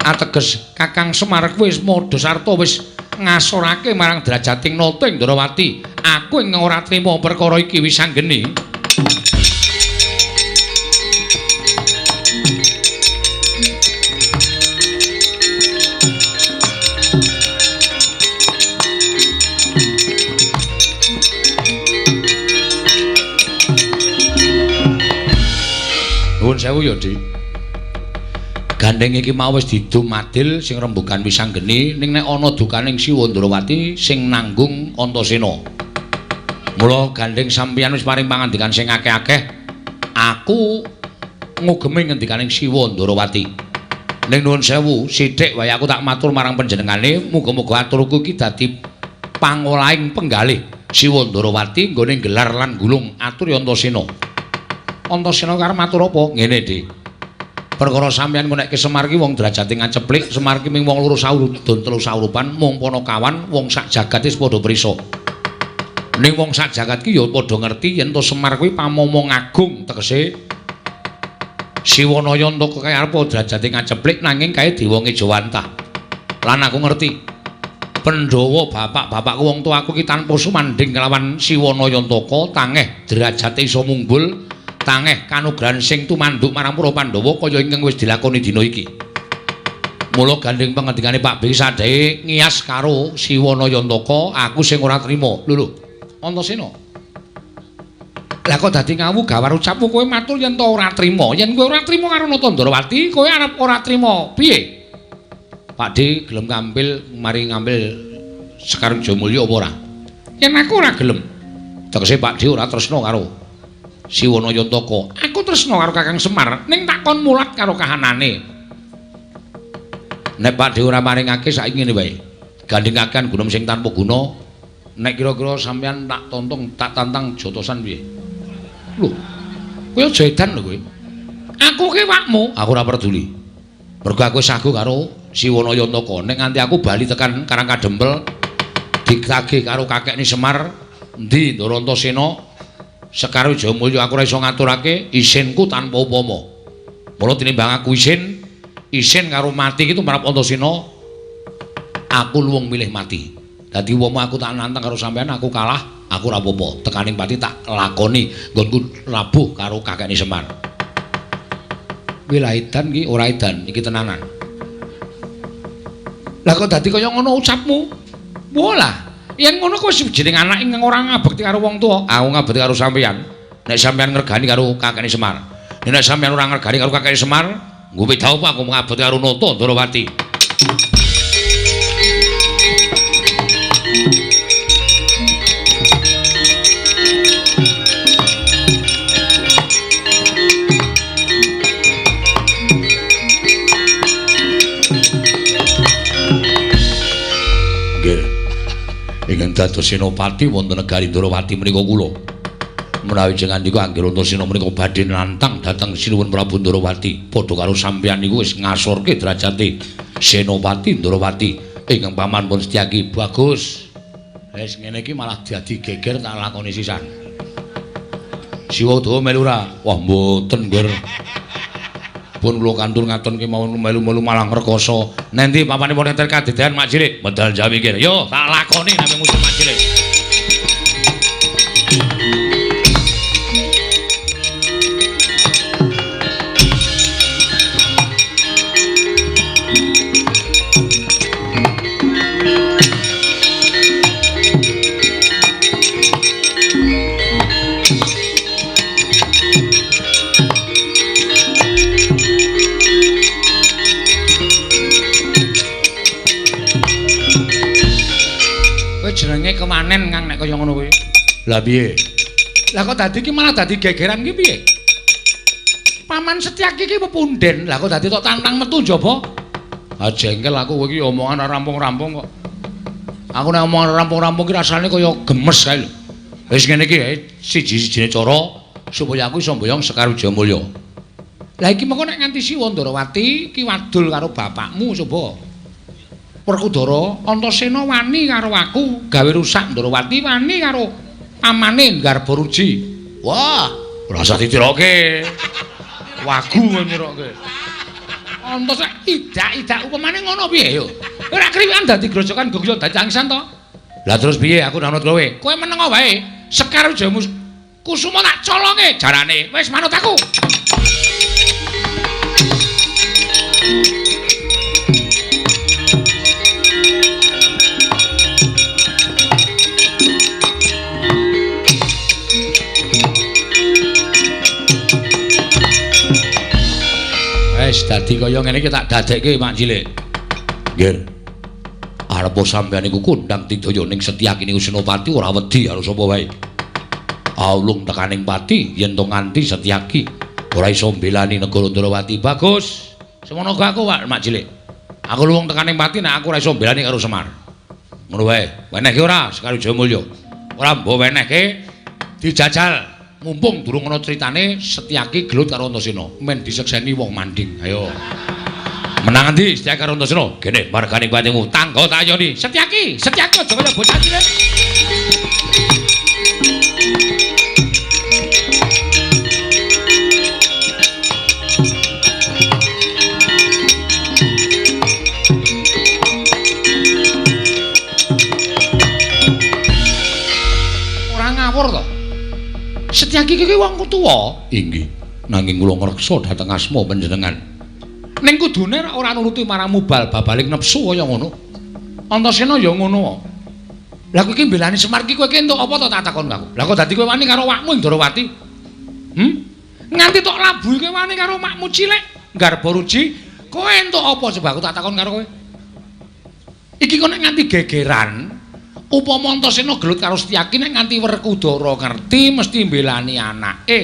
Ateges Kakang Semar kuwi wis madha sarta wis ngasorake marang derajating nata ing Ndrawati. Aku ing ora trima perkara iki wis anggeni. Nuwun sewu ya, Dik. Gandeng iki mau wis didum adil sing rembugan wis anggeni ning nek ana dukaning Siwa Ndrawati sing nanggung Antasena. Mula gandeng sampeyan wis paring pangandikan sing akeh-akeh, aku ngugemi ngendikaning Siwa Ndrawati. Ning nuwun sewu, sithik wae aku tak matur marang panjenengane, muga-muga aturku iki dadi pangolahing penggalih Siwa Ndrawati nggone gelar lan gulung atur Antasena. Antasena karep matur apa? Ngene, Dik. Perkara sampeyan ngonekke Semar ki wong derajate ngaceplik, Semar ki ming wong loro saurudun telu saurupan, mung panakawan wong sak jagat wis padha prisa. Ning wong sak jagat ki ya padha ngerti yen to Semar kuwi pamomong agung, tegese Siwanaya entuk kaya arep derajate ngaceplik nanging kae dewa ngejawantah. Lan aku ngerti Pandhawa bapak-bapakku wong tuaku ki tanpa sumandhing kelawan Siwanaya Antaka tangeh derajate iso munggul. Tangeh kanugrahan sing tumanduk marang para Pandhawa kaya ingkang wis dilakoni dina iki. Mula gandeng pangendikane Pak B sadhe ngiyas karo Siwanaya Antaka, aku sing ora trima. Lho lho, Antasena. Lah kok dadi ngawu gawar ucapmu kowe matur yen to ora trima. Yen kowe ora trima karo Nata Ndrawati, kowe arep ora trima. Piye? Pak D gelem ngampil mari ngambil Sekar Wijaya Mulya apa ora? Yen aku ora gelem. Tegese Pak D ora tresna karo Siwanaya Antaka. Aku tresna karo Kakang Semar, ning tak kon mulat karo kahanane. Nek Pak D ora maringake saiki ngene wae. Gandhengaken gunung sing tanpa guna. Nek kira-kira sampeyan tak tontong, tak tantang jotosan piye? Lho. Kowe aja edan lho kowe. Aku ki wakmu, aku ora peduli. Mergo aku sagu karo Siwanaya Antaka. Nek nganti aku bali tekan Karang Kadempel ditagih karo kakekne Semar, endi Ndara Antasena? Sekar Wijaya Mulya aku ora iso ngaturake isinku tanpa upama. Mula tinimbang aku isin, isin karo mati iki tumrap Antasena, aku luwung milih mati. Dadi upama aku tak nantang karo sampean aku kalah, aku ora apa-apa. Tekaning pati tak lakoni nggonku labuh karo kakekne Semar. Kuwi lah edan iki ora edan, iki tenanan. Lah kok dadi kaya ngono ucapmu? Walah. Yen ngono kuwi jeneng anak ingkang ora ngabekti karo wong tuwa, aku ngabekti karo sampeyan. Nek sampeyan ngregani karo kakekne Semar. Nek sampeyan ora ngregani karo kakekne Semar, nggo beda apa aku ngabekti karo Nata Ndrawati. Ingkang dados senopati wonten negari Ndrawati menika kula. Menawi jenengan niku anggere Antasena menika badhe nantang dhateng Sinuwun Prabu Ndrawati, padha karo sampeyan niku wis ngasorke derajate Senopati Ndrawati ingkang paman pun Setyaki. Bagus. Wis ngene iki malah dadi geger tak lakoni sisan. Siwa Udawa melu ora? Wah mboten, Ngger. Pun kula kantur ngaton kemawon melu-melu malah ngrekoso. Nendi papanipun enten kadedean Mak Cilik? Medal Jawi kene. Yo, tak lakoni nek musuh Mak Cilik. Kowe jenenge kemanen Kang nek kaya ngono kuwi. Lah piye? Lah kok dadi iki malah dadi gegeran ki piye? Paman Setyaki iki pepunden. Lah kok dadi tok tantang metu njaba? Ah jengkel aku kowe iki omongan ora rampung-rampung kok. Aku nek omongan rampung-rampung ki rasane kaya gemes kae lho. Wis ngene iki siji-sijine cara supaya aku iso mboyong Sekar Wijayamulya. Lah iki mengko nek nganti Siwa Ndarawati ki wadul karo bapakmu coba. Werkudara Antasena wani karo aku gawe rusak Ndarawati wani karo pamane Garbaruji. Wah, ora usah ditiroke. Wagu kowe niroke. Antasena idak-idak upamane ngono piye yo? Ora kriwikan dadi grojokan gogyo dadi tangisan to. Lah terus piye aku nanut kowe? Kowe menengo wae. Sekar Wijaya Kusuma tak colonge jarane. Wis manut aku. Wis dadi kaya ngene iki tak dadekke Mak Cilik. Nggih. Arep sampeyan iku kondang tidaya ning Setyaki niku Senopati ora wedi karo sapa wae. Aulung tekaning pati yen to nganti Setyaki ora iso mbelani negara Ndrawati. Bagus. Semono aku Pak Mak Cilik. Aku luwung tekaning pati nek aku ora iso mbelani karo Semar. Ngono wae. Wenehke ora Sekar Wijayamulya? Ora mbok wenehke dijajal. Mumpung durung ana critane Setyaki gelut karo Antasena, men disekseni wong manding. Ayo. Menang endi Setyaki karo Antasena? Gene margane patimu tangga tak ayoni. Setyaki, Setyaki aja kaya bocah cilik. Ora ngawur to. Setyaki iki wong tuwa. Inggih, nanging kula ngreksa dhateng asma panjenengan. Ning kudune ora nuruti marang mubal babaling nepsu kaya ngono. Antasena ya ngono. Lah kowe iki mbelani Semar iki kowe iki entuk apa to tak takon aku. Lah kok dadi kowe wani karo awakmu Ndrawati? Nganti tok labuhi kowe wani karo makmu cilik Garbaruji, kowe entuk apa coba aku tak takon karo kowe. Iki kok nek nganti gegeran upama Antasena gelut karo Setyaki nek nganti Werkudara ngerti mesti mbelani anake.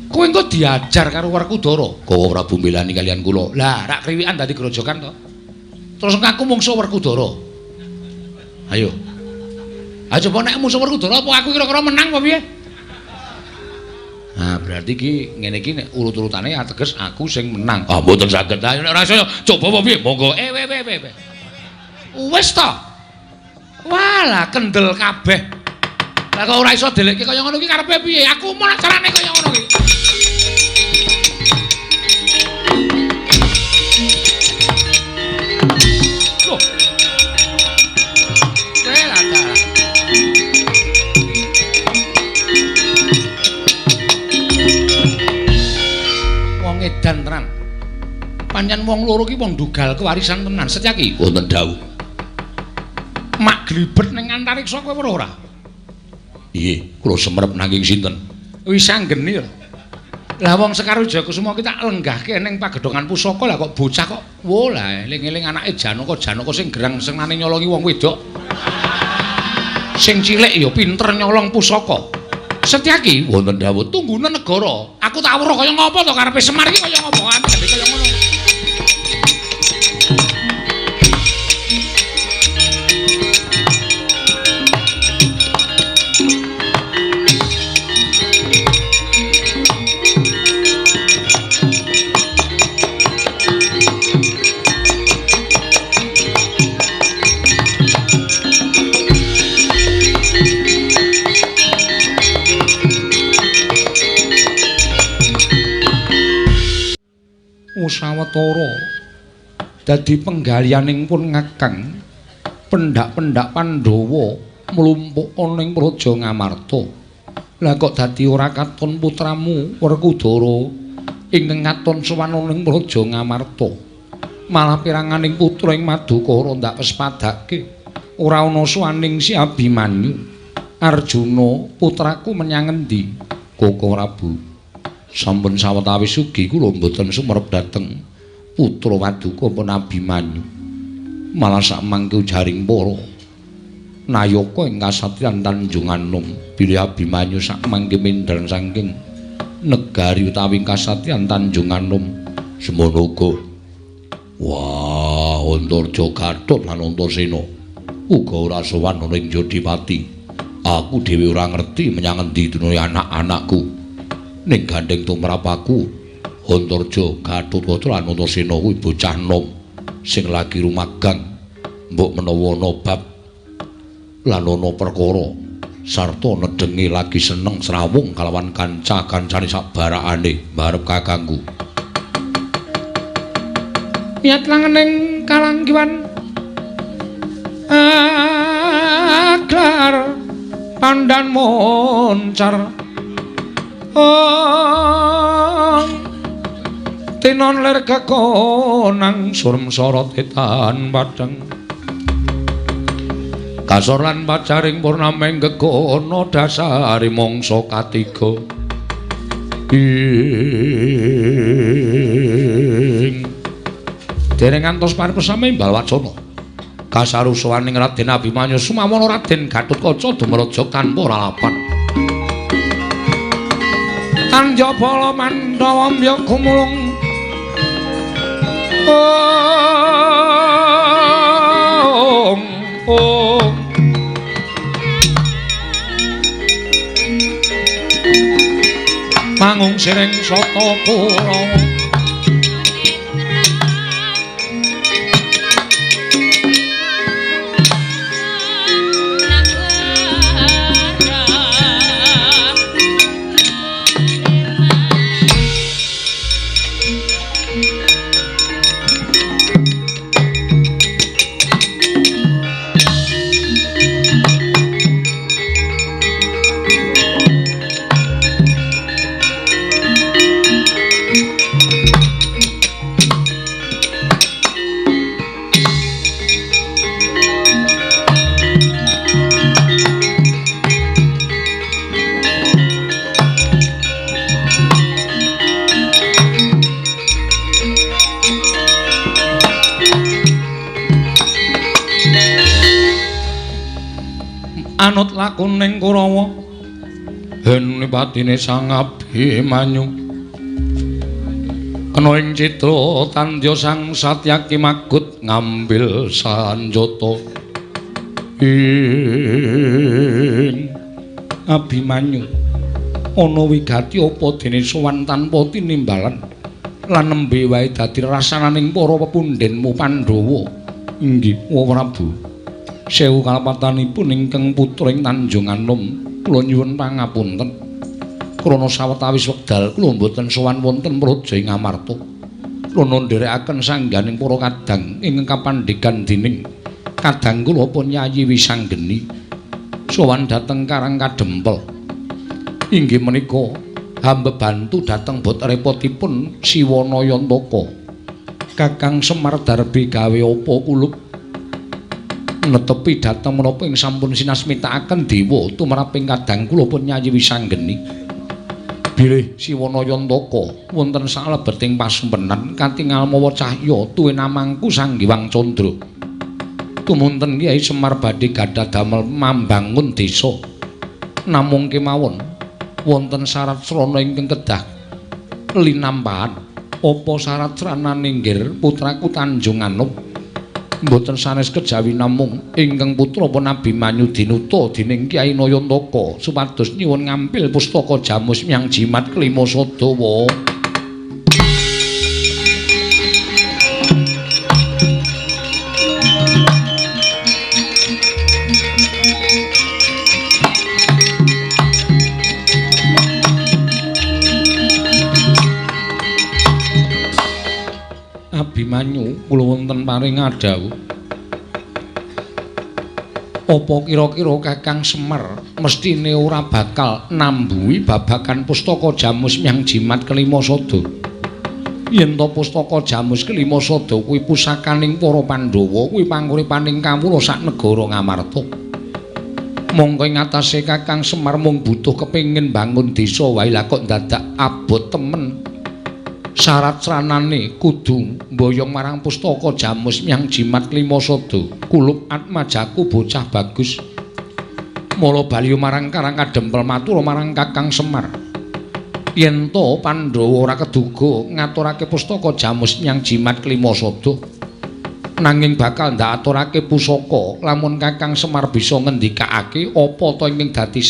Kowe engko diajar karo Werkudara. Kowe Prabu mbelani kalian kula. Lah rak kriwikan dadi grojokan to. Terus ngaku mungsuh Werkudara. Ayo. Ha coba nek mungsuh Werkudara apa aku kira-kira menang apa piye? Nah, berarti iki ngene iki nek urut-urutane ateges aku sing menang. Ah mboten saged. Ayo nek ora iso coba apa piye? Monggo. We. Wis to. Walah kendel kabeh. Lah kok ora iso delekke kaya ngono iki karepe piye? Aku mau carane kaya ngono iki. Loh. Welah ta. Wong edan tenan. Pancen wong loro ki wong dugal kewarisan tenan. Setyaki wonten dawuh. Mak glibet ning antariksa kowe weruh ora? Nggih, kula semerep nanging sinten? Wis anggene ya. Lah wong Sekar Wijaya-Kusuma ki tak lenggahke ning pagedhongan pusaka lah kok bocah kok wo lah eling-eling anake Janaka, Janaka sing gerang senengane nyolongi wong wedok. Sing cilik ya pinter nyolong pusaka. Setyaki wonten dawuh tunggune negara. Aku tak weruh kaya ngopo to karepe Semar iki kaya ngopo dadi kaya ngono. Sawetara dadi penggalianing pun ngakang pendak-pendak Pandhawa mlumpuk ana ing Praja Ngamarta. Lah kok dadi ora katon putramu Werkudara ingkang katon sowan ana ing Praja Ngamarta. Malah piranganing putra ing Madukara ndak pespadake ora ana sowaning si Abimanyu. Arjuna putraku menyang endi? Koko Prabu, sampun sawetawis ugi kula mboten sumerep dhateng putra Waduka pun Abimanyu. Malah sak mangke ujaring para Nayaka ing kasatriyan Tanjunganom bilih Abimanyu sak mangke mindhan saking negari utawi kasatriyan Tanjunganom semono uga. Wah, Antarja Gatot lan Antasena uga ora sowan ana ing Jodipati. Aku dhewe ora ngerti menyang endi dunune anak-anakku. Ning gandheng tumrap aku, Antarja Gatot lan Antasena kuwi bocah nom sing lagi rumagang. Mbok menawa ana bab lan ana perkara sarta nedhengi lagi seneng srawung kalawan kanca-kancane sak barakane mbarep kakangku. Niat langening kalanggiwan aglar pandan moncar ong tinon lir kekonang surem sorot etan padhang kasor lan pacaring purnameng gegono dasari mangsa katiga ing dereng ngantos paripesame imbal wacana kasarusuaning Raden Abimanyu sumawana Raden Gatotkaca dumraja tanpa lalapan. Tanjabala Mandhawa mbya gumulung ong ong mangung siring sata Kurawa. Anut lakuning Kurawa hen patine Sang Abimanyu kena ing citra tandya Sang Satyaki magut ngambil sanjata ing Abimanyu ana wigati apa dene sowan tanpa tinimbalan lan nembe wae dadi rasananing para pepundhenmu Pandhawa. Inggih Prabu. Sewu kalepatanipun ingkang putra ing Tanjunganom kula nyuwun pangapunten krana sawetawis wekdal kula mboten sowan wonten praja ing Amarta krana nderekaken sangganing para kadang ingkang kapandhegan dening kadang kula pun Yayi Wisanggeni sowan dhateng Karang Kadempel inggih menika hamba bantu dhateng bot repotipun Siwana Yantaka. Kakang Semar Darbi gawe apa kulup netepi dhateng menapa ing sampun sinasmitakaken dewa tumraping kadang kula pun Yayi Wisanggeni bilih Siwana Yantaka wonten salebeting pasumpenan katingal mawa cahya tuwin amangku Sang Hyang Candra. Tumunten Kyai Semar badhe gadah damel mambangun desa namung kemawon wonten syarat srana ingkang kedah linampahan. Apa syarat sranane nggir putraku Tanjunganom? Mboten sanes kejawi namung ingkang putra pun Abimanyu dinuta dening Kyai Nayantaka supados nyuwun ngampil pustaka jamus miang jimat kelima sadawa. Abimanyu kula wonten paring adhawuh. Apa kira-kira Kakang Semar mestine ora bakal nambuhi babagan pustaka jamus miang jimat kelima sada? Yen to pustaka jamus kelima sada kuwi pusakaning para Pandhawa kuwi panguripaning kawula sak negara Ngamarta. Mongko ing atase Kakang Semar mung butuh kepengin bangun desa wae lah kok dadak abot temen. Syarat sranane kudu mboyong marang pustaka jamus miang jimat kelima sada. Kulup atmajaku bocah bagus. Mula bali marang Karang Kadempel matur marang Kakang Semar. Yen to Pandhawa ora keduga ngaturake pustaka jamus nyang jimat klima sada. Nanging bakal ndak aturake pusaka lamun Kakang Semar bisa ngendikake apa ta ingkang dadi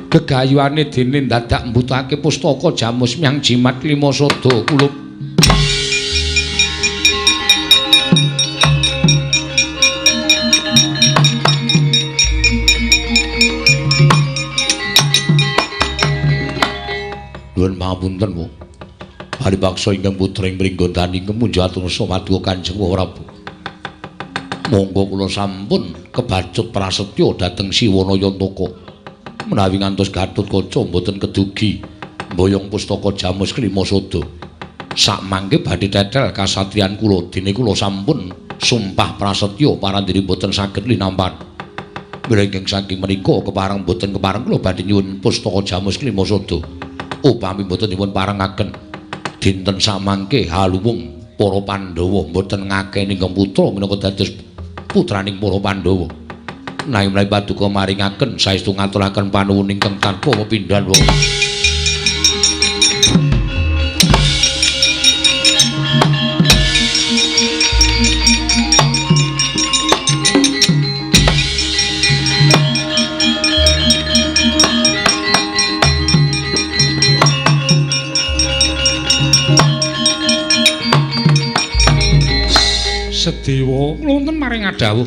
gegayuhane dene dadak mbutuhake pustaka jamus nyang jimat klima sada kulup. Nuwun pangapunten, Bu. Paripaksa ingkang putra ing Pringgondani kemunjo atur samadya Kanjeng Prabu. Monggo kula sampun kebacut prasetya dhateng Siwana Yantaka. Menawi ngantos Gatotkaca mboten kedugi mboyong pustaka jamus klima sada. Sakmangke badhe tetel kasatriyan kula dene kula sampun sumpah prasetya parandiri mboten saged linampan. Mila saking menika kepareng mboten kepareng kula badhe nyuwun pustaka jamus klima sada. Upami mboten dipun parengaken dinten samangke haluwung para Pandhawa mboten ngakeni ingkang putra minangka dados putraning para Pandhawa. Nanging menawi paduka maringaken saestu ngaturaken panuwun ingkang tanpa pepindhan wong. Sedewa kula wonten maring adhawuh.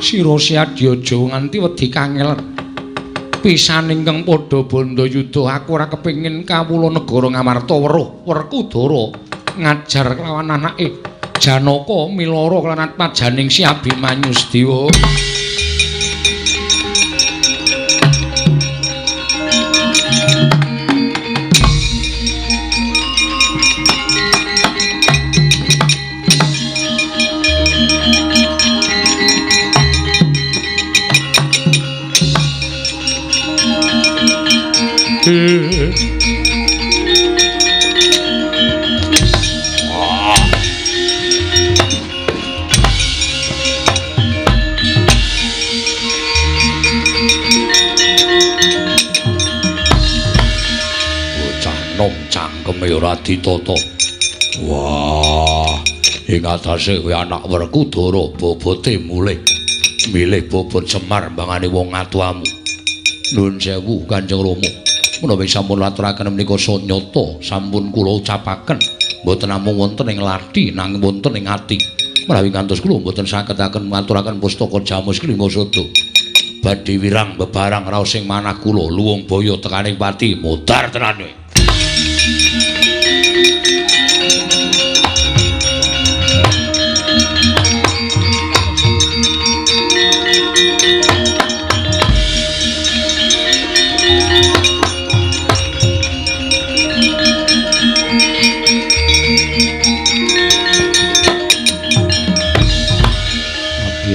Sira Seadya aja nganti wedi kangel. Pisan ingkang padha bandha yuda aku ora kepengin kawula negara Ngamarta weruh Werkudara ngajar kelawan anake Janaka milara kelawan atmajaning Si Abimanyu Sedewa. Bocah nom cangkeme ora ditata. Wah, ing atase kowe anak Werkudara bobote mulih. Milih bobot Semar mbangane wong atuamu. Nuwun sewu Kanjeng Rama. Menawi sampun aturaken menika sanyata sampun kula ucapaken mboten namung wonten ing lathi nanging wonten ing ati. Menawi ngantos kula mboten saged ngaturaken pustaka jamus klima sada. Badhe wirang bebarang raos ing manah kula luwung baya tekaning pati modar tenan kowe.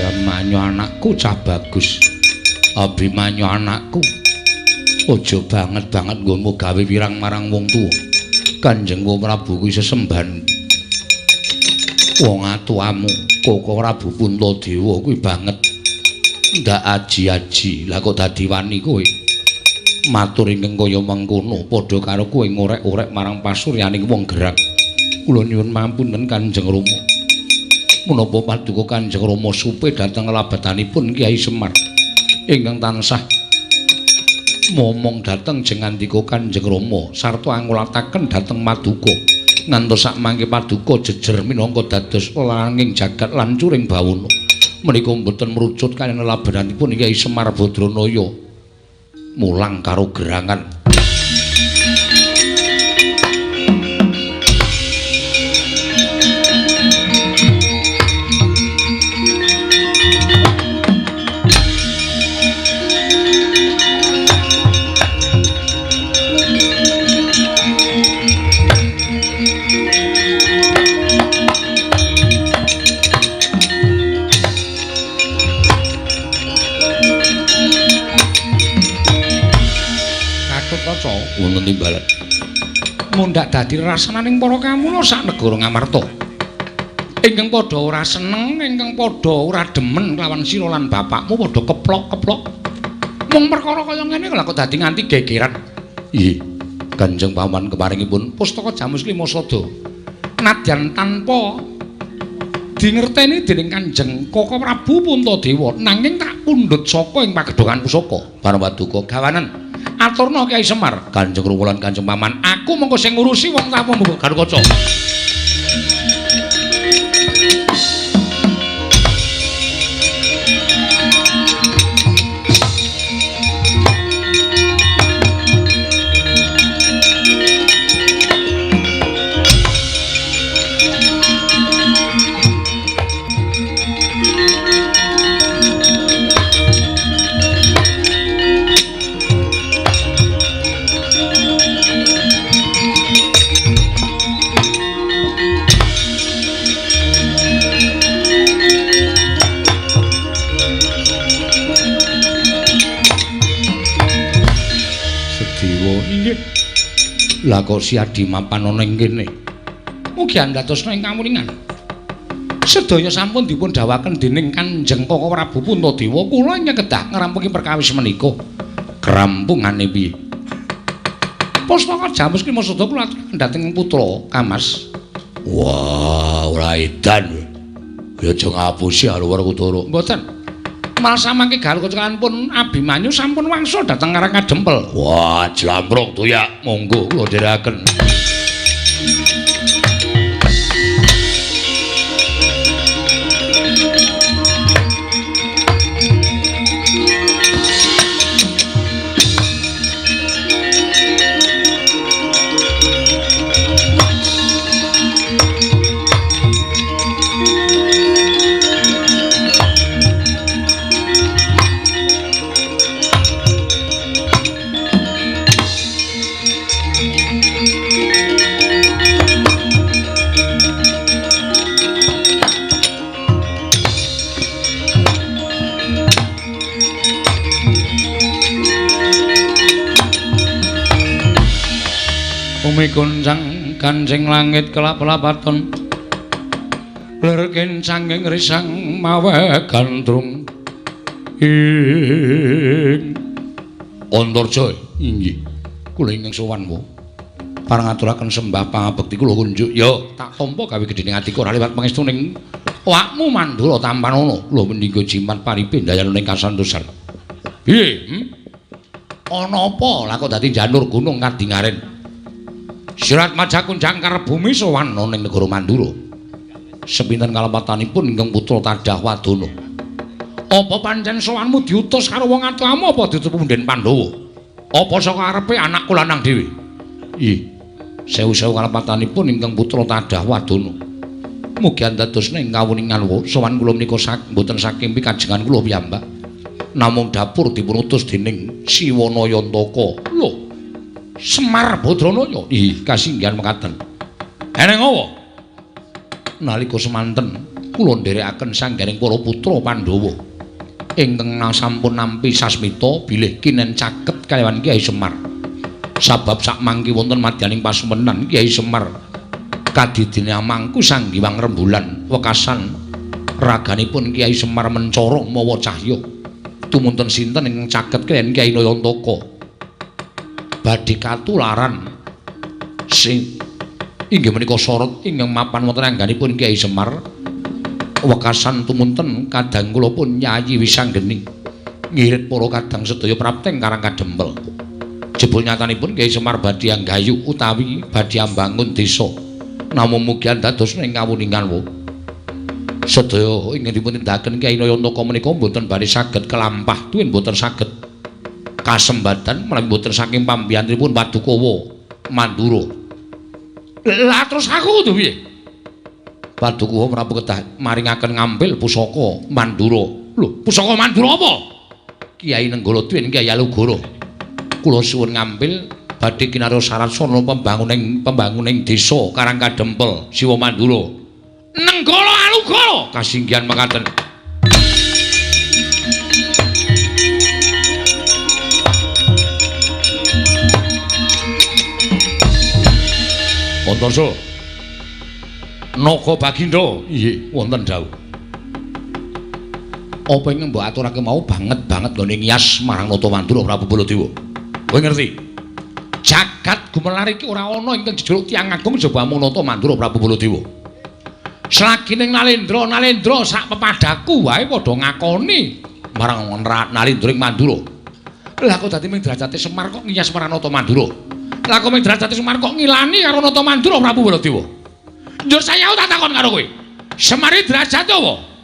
Abimanyu anakku cah bagus. Abimanyu anakku. Aja banget-banget nggonmu gawe wirang marang wong tuwa. Kanjeng Prabu kuwi sesembahan wong atuamu, Koko Prabu Puntadewa kuwi banget ndak aji-aji. Lah kok dadi wani kowe? Matur ingkang kaya mengkono padha karo kowe ngorek-orek marang pasuryaning wong gerang. Kula nyuwun mampunten Kanjeng Rama. Menapa paduka Kanjeng Rama supe dhateng labetanipun Kyai Semar ingkang tansah momong dhateng jengandika Kanjeng Rama sarta angulataken dhateng Maduka ngantos sakmangke paduka jejer minangka dados langing jagat lan curing bawana. Menika mboten mrucut kaliyan labetanipun Kyai Semar Badranaya mulang karo gerangan. Wonten timbalan mundhak dadi rasananing para kamula sak negara Ngamarta ingkang padha ora seneng, ingkang padha ora demen kelawan sira lan bapakmu padha keplok-keplok. Mung perkara kaya ngene lha kok dadi nganti gegeran. Nggih. Kanjeng Paman keparingipun pustaka Jamus Klima Sada. Nadyan tanpa dingerteni dening Kanjeng Koko Prabu Puntadewa nanging tak pundhut saka ing pagedhongan pusaka. Parapaduka gawanen aturna Kyai Semar, Kanjeng Rama lan Kanjeng Paman, aku mengko sing ngurusi wong tamu Garukaca. Lah kok si Adi mapan ana ing kene. Mugi andhatosna ing kawuningan. Sedaya sampun dipun dhawaken dening Kanjeng Koko Prabu Puntadewa, kula ingkang kedah ngrampungi perkawis menika. Krampungane piye? Pustaka Jamus Klima Sada kula aturaken dhateng putra Kamas. Wah, ora edan. Ya aja ngapusi Haluwar Kutara. Mboten. Mal samangke Garukaca pun Abimanyu sampun wangsul dhateng Karang Kadempel. Wah, jlampruk tuyak, monggo kula dherekaken. Bumi goncang kancing langit kelap-lapaton ler kencanging risang mawe gandrung ing Antarja. Inggih kula ingkang sowan wa parang aturaken sembah pangabekti kula kunjuk. Ya tak tampa gawe gedhening atiku ora liwat pangestuning awakmu Mandura tampanana kula mendinggo jimat paripe ndayana ing kasantosan. Piye? Ana apa lah kok dadi janur gunung kadingaren? Surat Majakun jangkar bumi sowan ana ning negara Mandura. Sepinten kalepatanipun ingkang putra Tadah Wadana. Apa pancen sowanmu diutus karo wong atuamu apa diutus punden Pandhawa? Apa saka arepe anakku lanang dhewe? Ih, sewu-sewu kalepatanipun ingkang putra Tadah Wadana. Mugi andadosna ing kawuningan wa sowan kula menika mboten saking pikajengan kula piyambak. Namung dapur dipunutus dening Siwana Yantaka. Lho, Semar Badranaya. Ih, kasinggihan mekaten. Eneng apa? Nalika semanten kula nderekaken sanggaring para putra Pandhawa ingkang sampun nampi sasmita bilih kinen caket kalawan Kyai Semar. Sabab sakmangki wonten madyaning pasumenan Kyai Semar kadidine amangku Sang Hyang Rembulan wekasan raganipun Kyai Semar mencorong mawa cahya. Tumunten sinten ingkang caket kalawan Kyai Nayantaka? Badhe katularan sing inggih menika sorot ingkang mapan wonten angganipun Kyai Semar wekasan tumunten kadang kula pun Yayi Wisanggeni ngirit para kadang sedaya prapteng Karang Kadempel. Jebul nyatanipun Kyai Semar badhe anggayu utawi badhe ambangun desa namung mugi andadosna ing kawuningan wa sedaya ingkang dipun tindakaken Kyai Nayantaka menika mboten badhe saged kelampah tuwin mboten saged kasembatan menawi mboten saking pambiyantunipun Padukawa Mandura. Lah terus aku kudu piye? Padukawa Prabu kedah maringaken ngambil pusaka Mandura. Lho, pusaka Mandura apa? Kyai Nenggala tuwin Kyai Alugoro. Kula suwun ngambil badhe kinarya syarat sarana pembanguning desa Karang Kadempel, Siwa Mandura. Nenggala Alugoro kasinggihan mekaten. Antarja. Naga Bagindo, inggih wonten dawuh. Apa ingkang mbok aturake mau banget banget nggone ngiyas marang Nata Mandura Prabu Baladewa. Kowe ngerti? Jagat gumelar iki ora ana ingkang jejuluk tiyang agung jaba amung Nata Mandura Prabu Baladewa. Selagi ning Nalendra, Nalendra sak pepadaku wae padha ngakoni marang Nalendra ing Mandura. Lah kok dadi ming derajate Semar kok ngiyas marang Nata Mandura? Lah kok ming derajate Semar kok ngilani karo Nata Mandura Prabu Baladewa? Njur saya tak takon karo kowe. Semar iki derajate apa?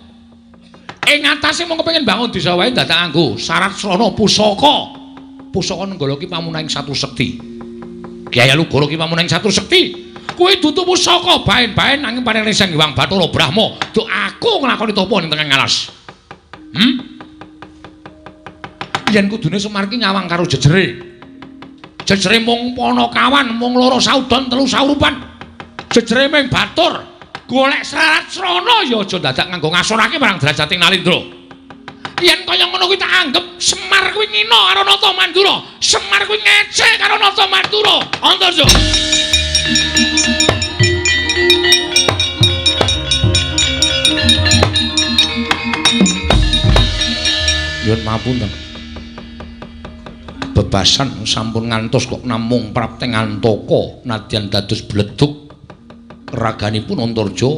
Ing atase mung kepengin bangun desa wae dadak nganggo syarat srana pusaka. Pusaka Nenggala ki pamunahing satu sekti. Kyai Alugoro ki pamunahing satu sekti. Kuwi dudu pusaka baen-baen nanging paring Sang Hyang Bathara Brahma. Duk aku nglakoni tapa ning tengah alas. Yen kudune Semar ki nyawang karo jejere. Jejere mung Panakawan, mung loro saudon, telu saurupan. Jejere ming batur. Golek syarat srana ya aja dadak nganggo ngasorake marang derajate Nalendra. Yen kaya ngono kuwi tak anggep Semar kuwi ngina karo Nata Mandura. Semar kuwi ngece karo Nata Mandura. Antarja. Nyuwun pamunten. Bebasan sampun ngantos kok namung prapteng antaka nadyan dados bledug raganipun Antarja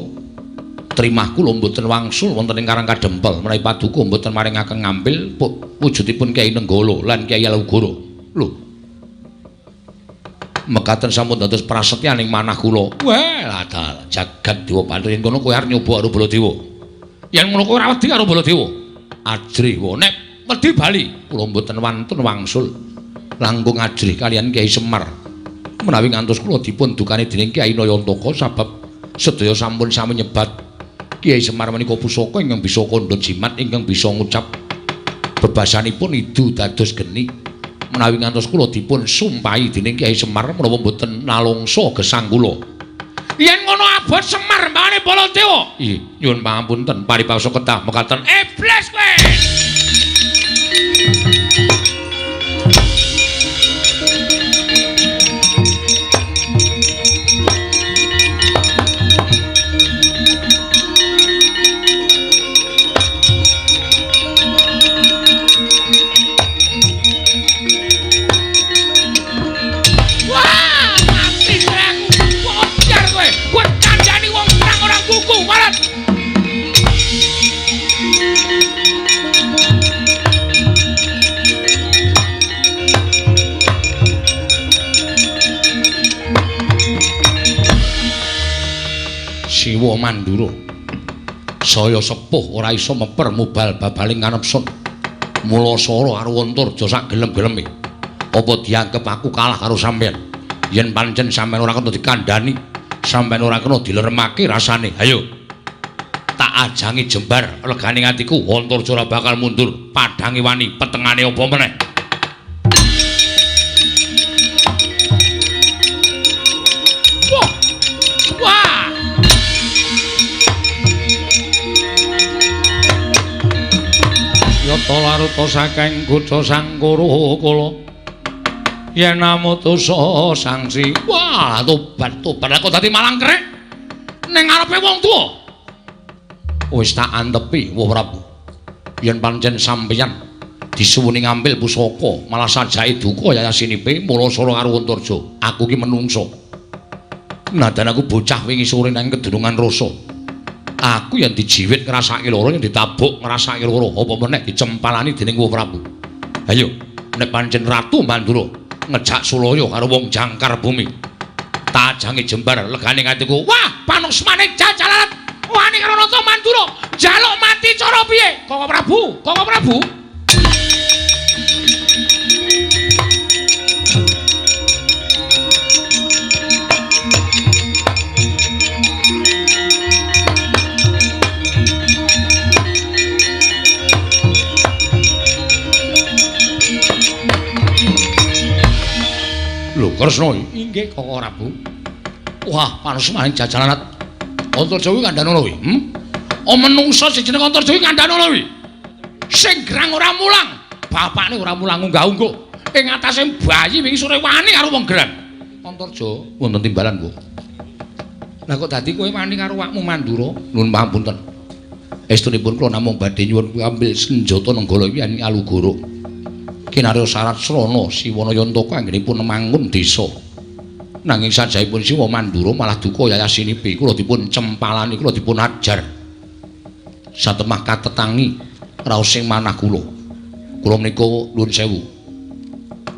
trimah kula mboten wangsul wonten ing Karang Kadempel menawi paduka mboten maringaken ngampil wujudipun Kyai Nenggala lan Kyai Alugoro. Lho. Mekaten sampun dados prasetyaning manah kula. Wah, lah jagat dewa Bathara yen kono kowe arep nyoba karo Baladewa. Yen ngono kowe ora wedi karo Baladewa. Ajrih wae nek wedi bali kula mboten wantun wangsul langkung ajrih kaliyan Kyai Semar. Menawi ngantos kula dipun dukani dening Kyai Nayantaka sabab sedaya sampun sami nyebat Kyai Semar menika pusaka ingkang bisa kandha jimat ingkang bisa ngucap bebasanipun idu dados geni. Menawi ngantos kula dipun sumpahi dening Kyai Semar menawa mboten nalongso gesang kula. Yen ngono abot Semar mbane Baladewa. Ih, nyuwun pangapunten paribasa kedah mekaten iblis kowe. Siwa Mandura saya sepuh ora iso meper mubal babaling kanepsun. Mula sora karo Antarja sak gelem-geleme. Apa dianggep aku kalah karo sampeyan? Yen pancen sampeyan ora kena dikandhani, sampeyan ora kena dileremake rasane. Ayo. Tak ajangi jembar legane atiku, Antarja ora bakal mundur. Padhange wani, petengane apa meneh? Wah. Wah. Yata laruta saking kutha Sangkara kala yen amutusa sangsi. Wah, tobat tobat kok dadi malang krek ning ngarepe wong tuwa. Wis tak antepi, Wah Prabu. Yen pancen sampeyan disuwuni ngambil pusaka, malah sajake duka yayasinipe mula sora karo Antarja. Aku ki menungso. Nadan aku bocah wingi sore nang kedunungan rasa. Aku yang dijiwit ngrasake lara, yang ditabuk ngrasake lara, apa meneh dicempalani dening Wah Prabu. Ayo, nek pancen Ratu Mandura ngejak sulaya karo wong jangkar bumi. Tajange jembar legane atiku. Wah, panusmane jajalalat wani karo Nata Mandura, njaluk mati cara piye? Koko Prabu, Koko Prabu. Lho, Kresna inggih Koko Prabu. Wah, panusmane jajalanat. Antarja kuwi kandhane kuwi. Oh, menungsa sing jeneng Antarja kuwi kandhane kuwi. Sing gerang ora mulang, bapakne ora mulang unggah-ungguh. Ing atase bayi wingi sore wani karo wong gerang. Antarja wonten timbalan, Bu. Lah kok dadi kowe wani karo awakmu Mandura? Nuwun pangapunten. Estunipun kula namung badhe nyuwun ngambil senjata Nenggala iki yen Alugoro. Kinarya syarat srana Siwana Yantaka anggenipun mangun desa. Nanging sajahipun Siwa Mandura malah duka yayasinipi kula dipun cempalani, kula dipun ajar. Satemah katetangi raos sing manah kula. Kula menika nuwun sewu.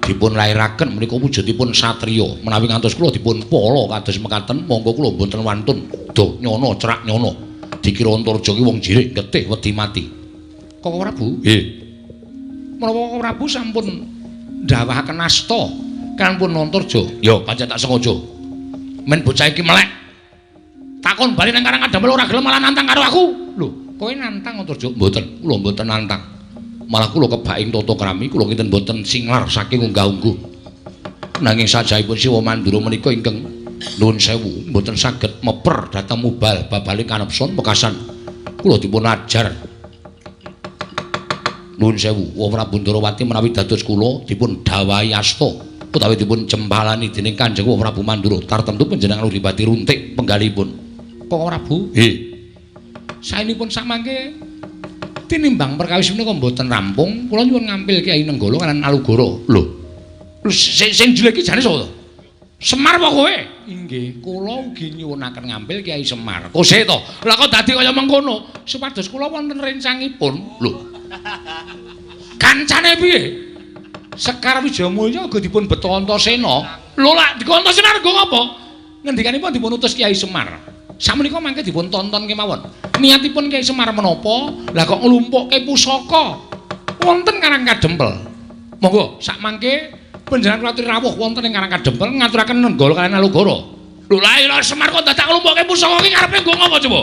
Dipun lairaken menika wujudipun satriya. Menawi ngantos kula dipun pala kados mekaten, monggo kula mboten wantun do nyono cerak nyono. Dikira Antarja ki wong jirik getih wedi mati. Koko Prabu? Nggih. Menapa Koko Prabu sampun ndawahaken asta kanpun Antarja? Ya, pancen tak sengaja. Men bocah iki melek. Takon bali nang Karang Kadempel ora gelem malah nantang karo aku. Lho, kowe nantang Antarja? Mboten, kula mboten nantang. Malah kula kebaking tata krami, kula kinten mboten singlar saking unggah-ungguh. Nanging sajahipun Siwa Mandura menika ingkang nuwun sewu mboten saged meper dhateng mubal babale kanepson wekasan kula dipun ajar. Nuwun sewu, Wa Prabu Ndarawati menawi dados kula dipun dawahi asta utawi dipun cempalani dening Kanjeng Wa Prabu Mandura, tartemtu panjenengan uripati runtik penggalipun. Koko Prabu? Nggih. Saenipun samangke tinimbang perkawis menika mboten rampung, kula nyuwun ngampil Kyai Nenggala kaliyan Alugoro. Lho. Lho sing jelek iki jane sapa to? Semar apa kowe? Inggih, kula ugi nyuwunaken ngampil Kyai Semar. Kose to? Lah kok dadi kaya mengkono? Supados kula wonten rencangipun. Lho. Kancane piye? Sekar Wijayamulya uga dipun beto Antasena. Lho lak dikon Antasena nggo ngapa? Ngendikanipun dipun utus Kyai Semar. Sakmenika mangke dipun tonton kemawon. Niatipun Kyai Semar menapa? Lah kok nglumpukke pusaka wonten Karang Kadempel. Monggo sak mangke panjenengan kula aturi rawuh wonten ing Karang Kadempel ngaturaken Nenggala kaliyan Alugoro. Lho lha iya Semar kok dadak nglumpukke pusaka iki karepe nggo ngapa coba?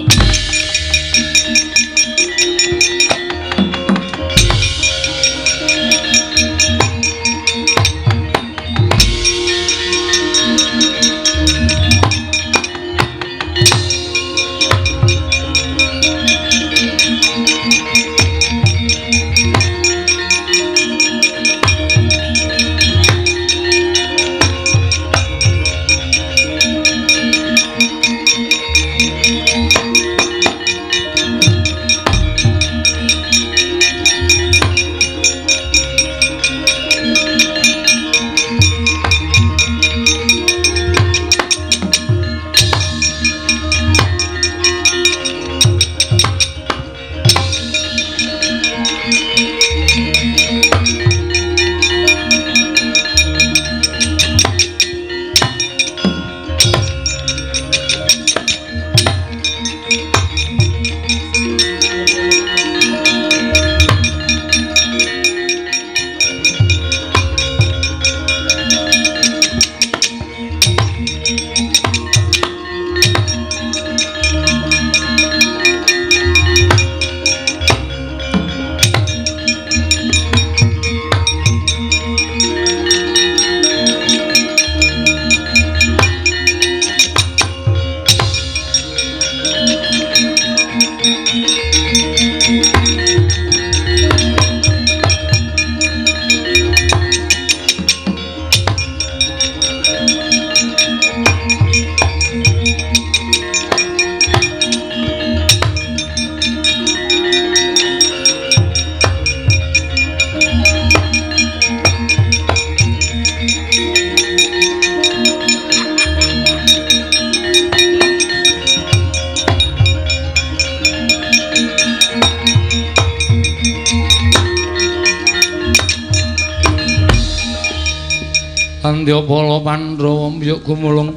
Andyapala Pandhawa mbyuk gumulung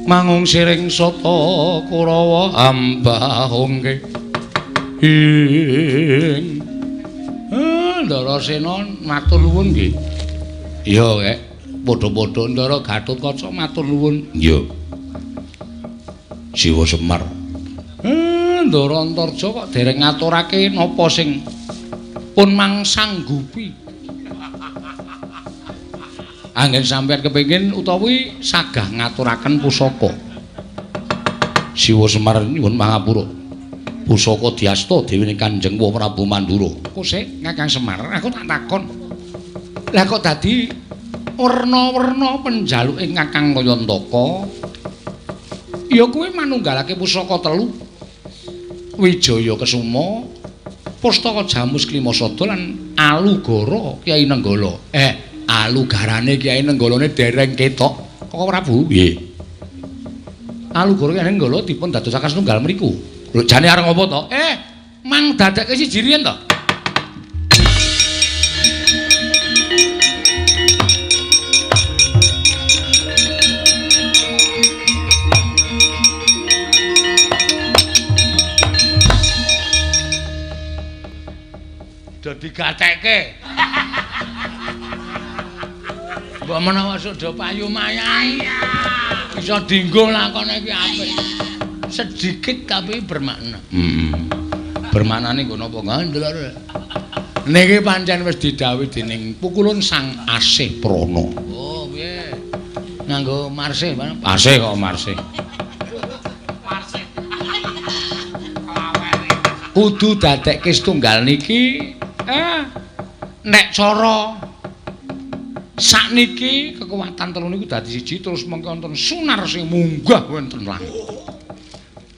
mangung siring sata Kurawa ambahungke ing Ndarasena matur nuwun nggih. Iya kek, padha-padha Ndara Gatotkaca matur nuwun. Iya. Siwa Semar. Ndara Antarja kok dereng ngaturake napa sing pun mangsanggupi. Anggen sampeyan kepengin utawi sagah ngaturaken pusaka. Siwa Semar nyuwun pangapura. Pusaka diasta dewi Kanjeng Prabu Mandura. Kosek Kakang Semar, aku tak takon. Lah kok dadi werna-werna penjaluke Kakang Kayantaka? Ya kuwi manunggalake pusaka telu. Wijaya Kesuma, Pustaka Jamus Klimasada lan Alugara Kyai Nenggala. Alugarane Kyai Nenggalane dereng ketok. Kok Prabu? Nggih. Alugara Kyai Nenggala dipun dadosaken setunggal mriku. Lho jane arep ngopo to? Mang dadekke siji riyen to. Do digatekke. Mbok menawa sok do payu mayai. Iso dienggo lakone iki apik. Sedikit tapi bermakna. Heeh. Bermaknane nggo napa ndelok. Niki pancen wis didhawuhi dening pukulun Sang Asih Prana. Oh, piye? Nganggo marsih, Marsih kok marsih. Marsih. Kudu dadekke setunggal niki nek cara sakniki kekuatan telu niku dadi siji terus mengko wonten sunar sing munggah wonten langit.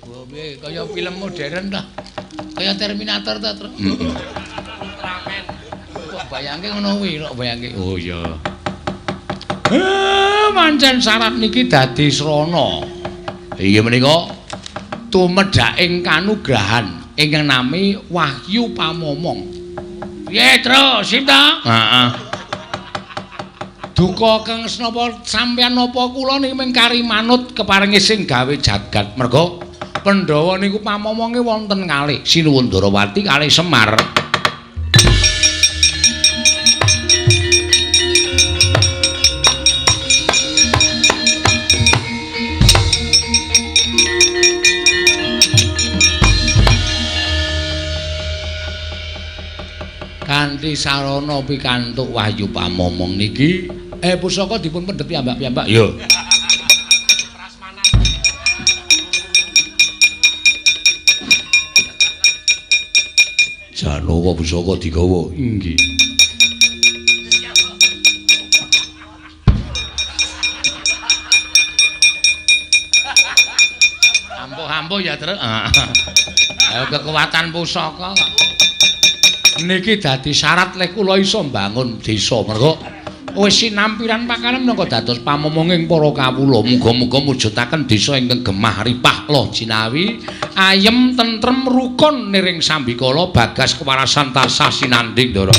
Oh, piye kaya film modern ta? Kaya Terminator ta, Tru? Ultraman. Kok bayangke ngono kuwi, kok bayangke. Oh iya. Pancen syarat niki dadi srana. Inggih menika tumedhaking kanugrahan ingkang nami Wahyu Pamomong. Piye, Tru? Sip ta? Heeh. Duka kang senapa sampeyan napa kula niki mung kari manut keparinge sing gawe jagat. Merga Pandhawa niku pamomonge wonten kalih Sinuwun Darawati kalih Semar. Kanthi sarana pikantuk Wahyu Pamomong niki pusaka dipun pendhet piyambak-piyambak. Iya. Janaka pusaka digawa. Inggih. Ampuh-ampuh ya, Tru. Ayo kekuatan pusaka kok. Niki dadi syarat lek kula iso mbangun desa. Merga wis sinampiran pakanan minangka dados pamomonging para kawula. Muga-muga mujudaken desa ingkang gemah ripah loh jinawi, ayem tentrem rukun niring sambikala bagas kewarasan tansah sinanding, Ndara.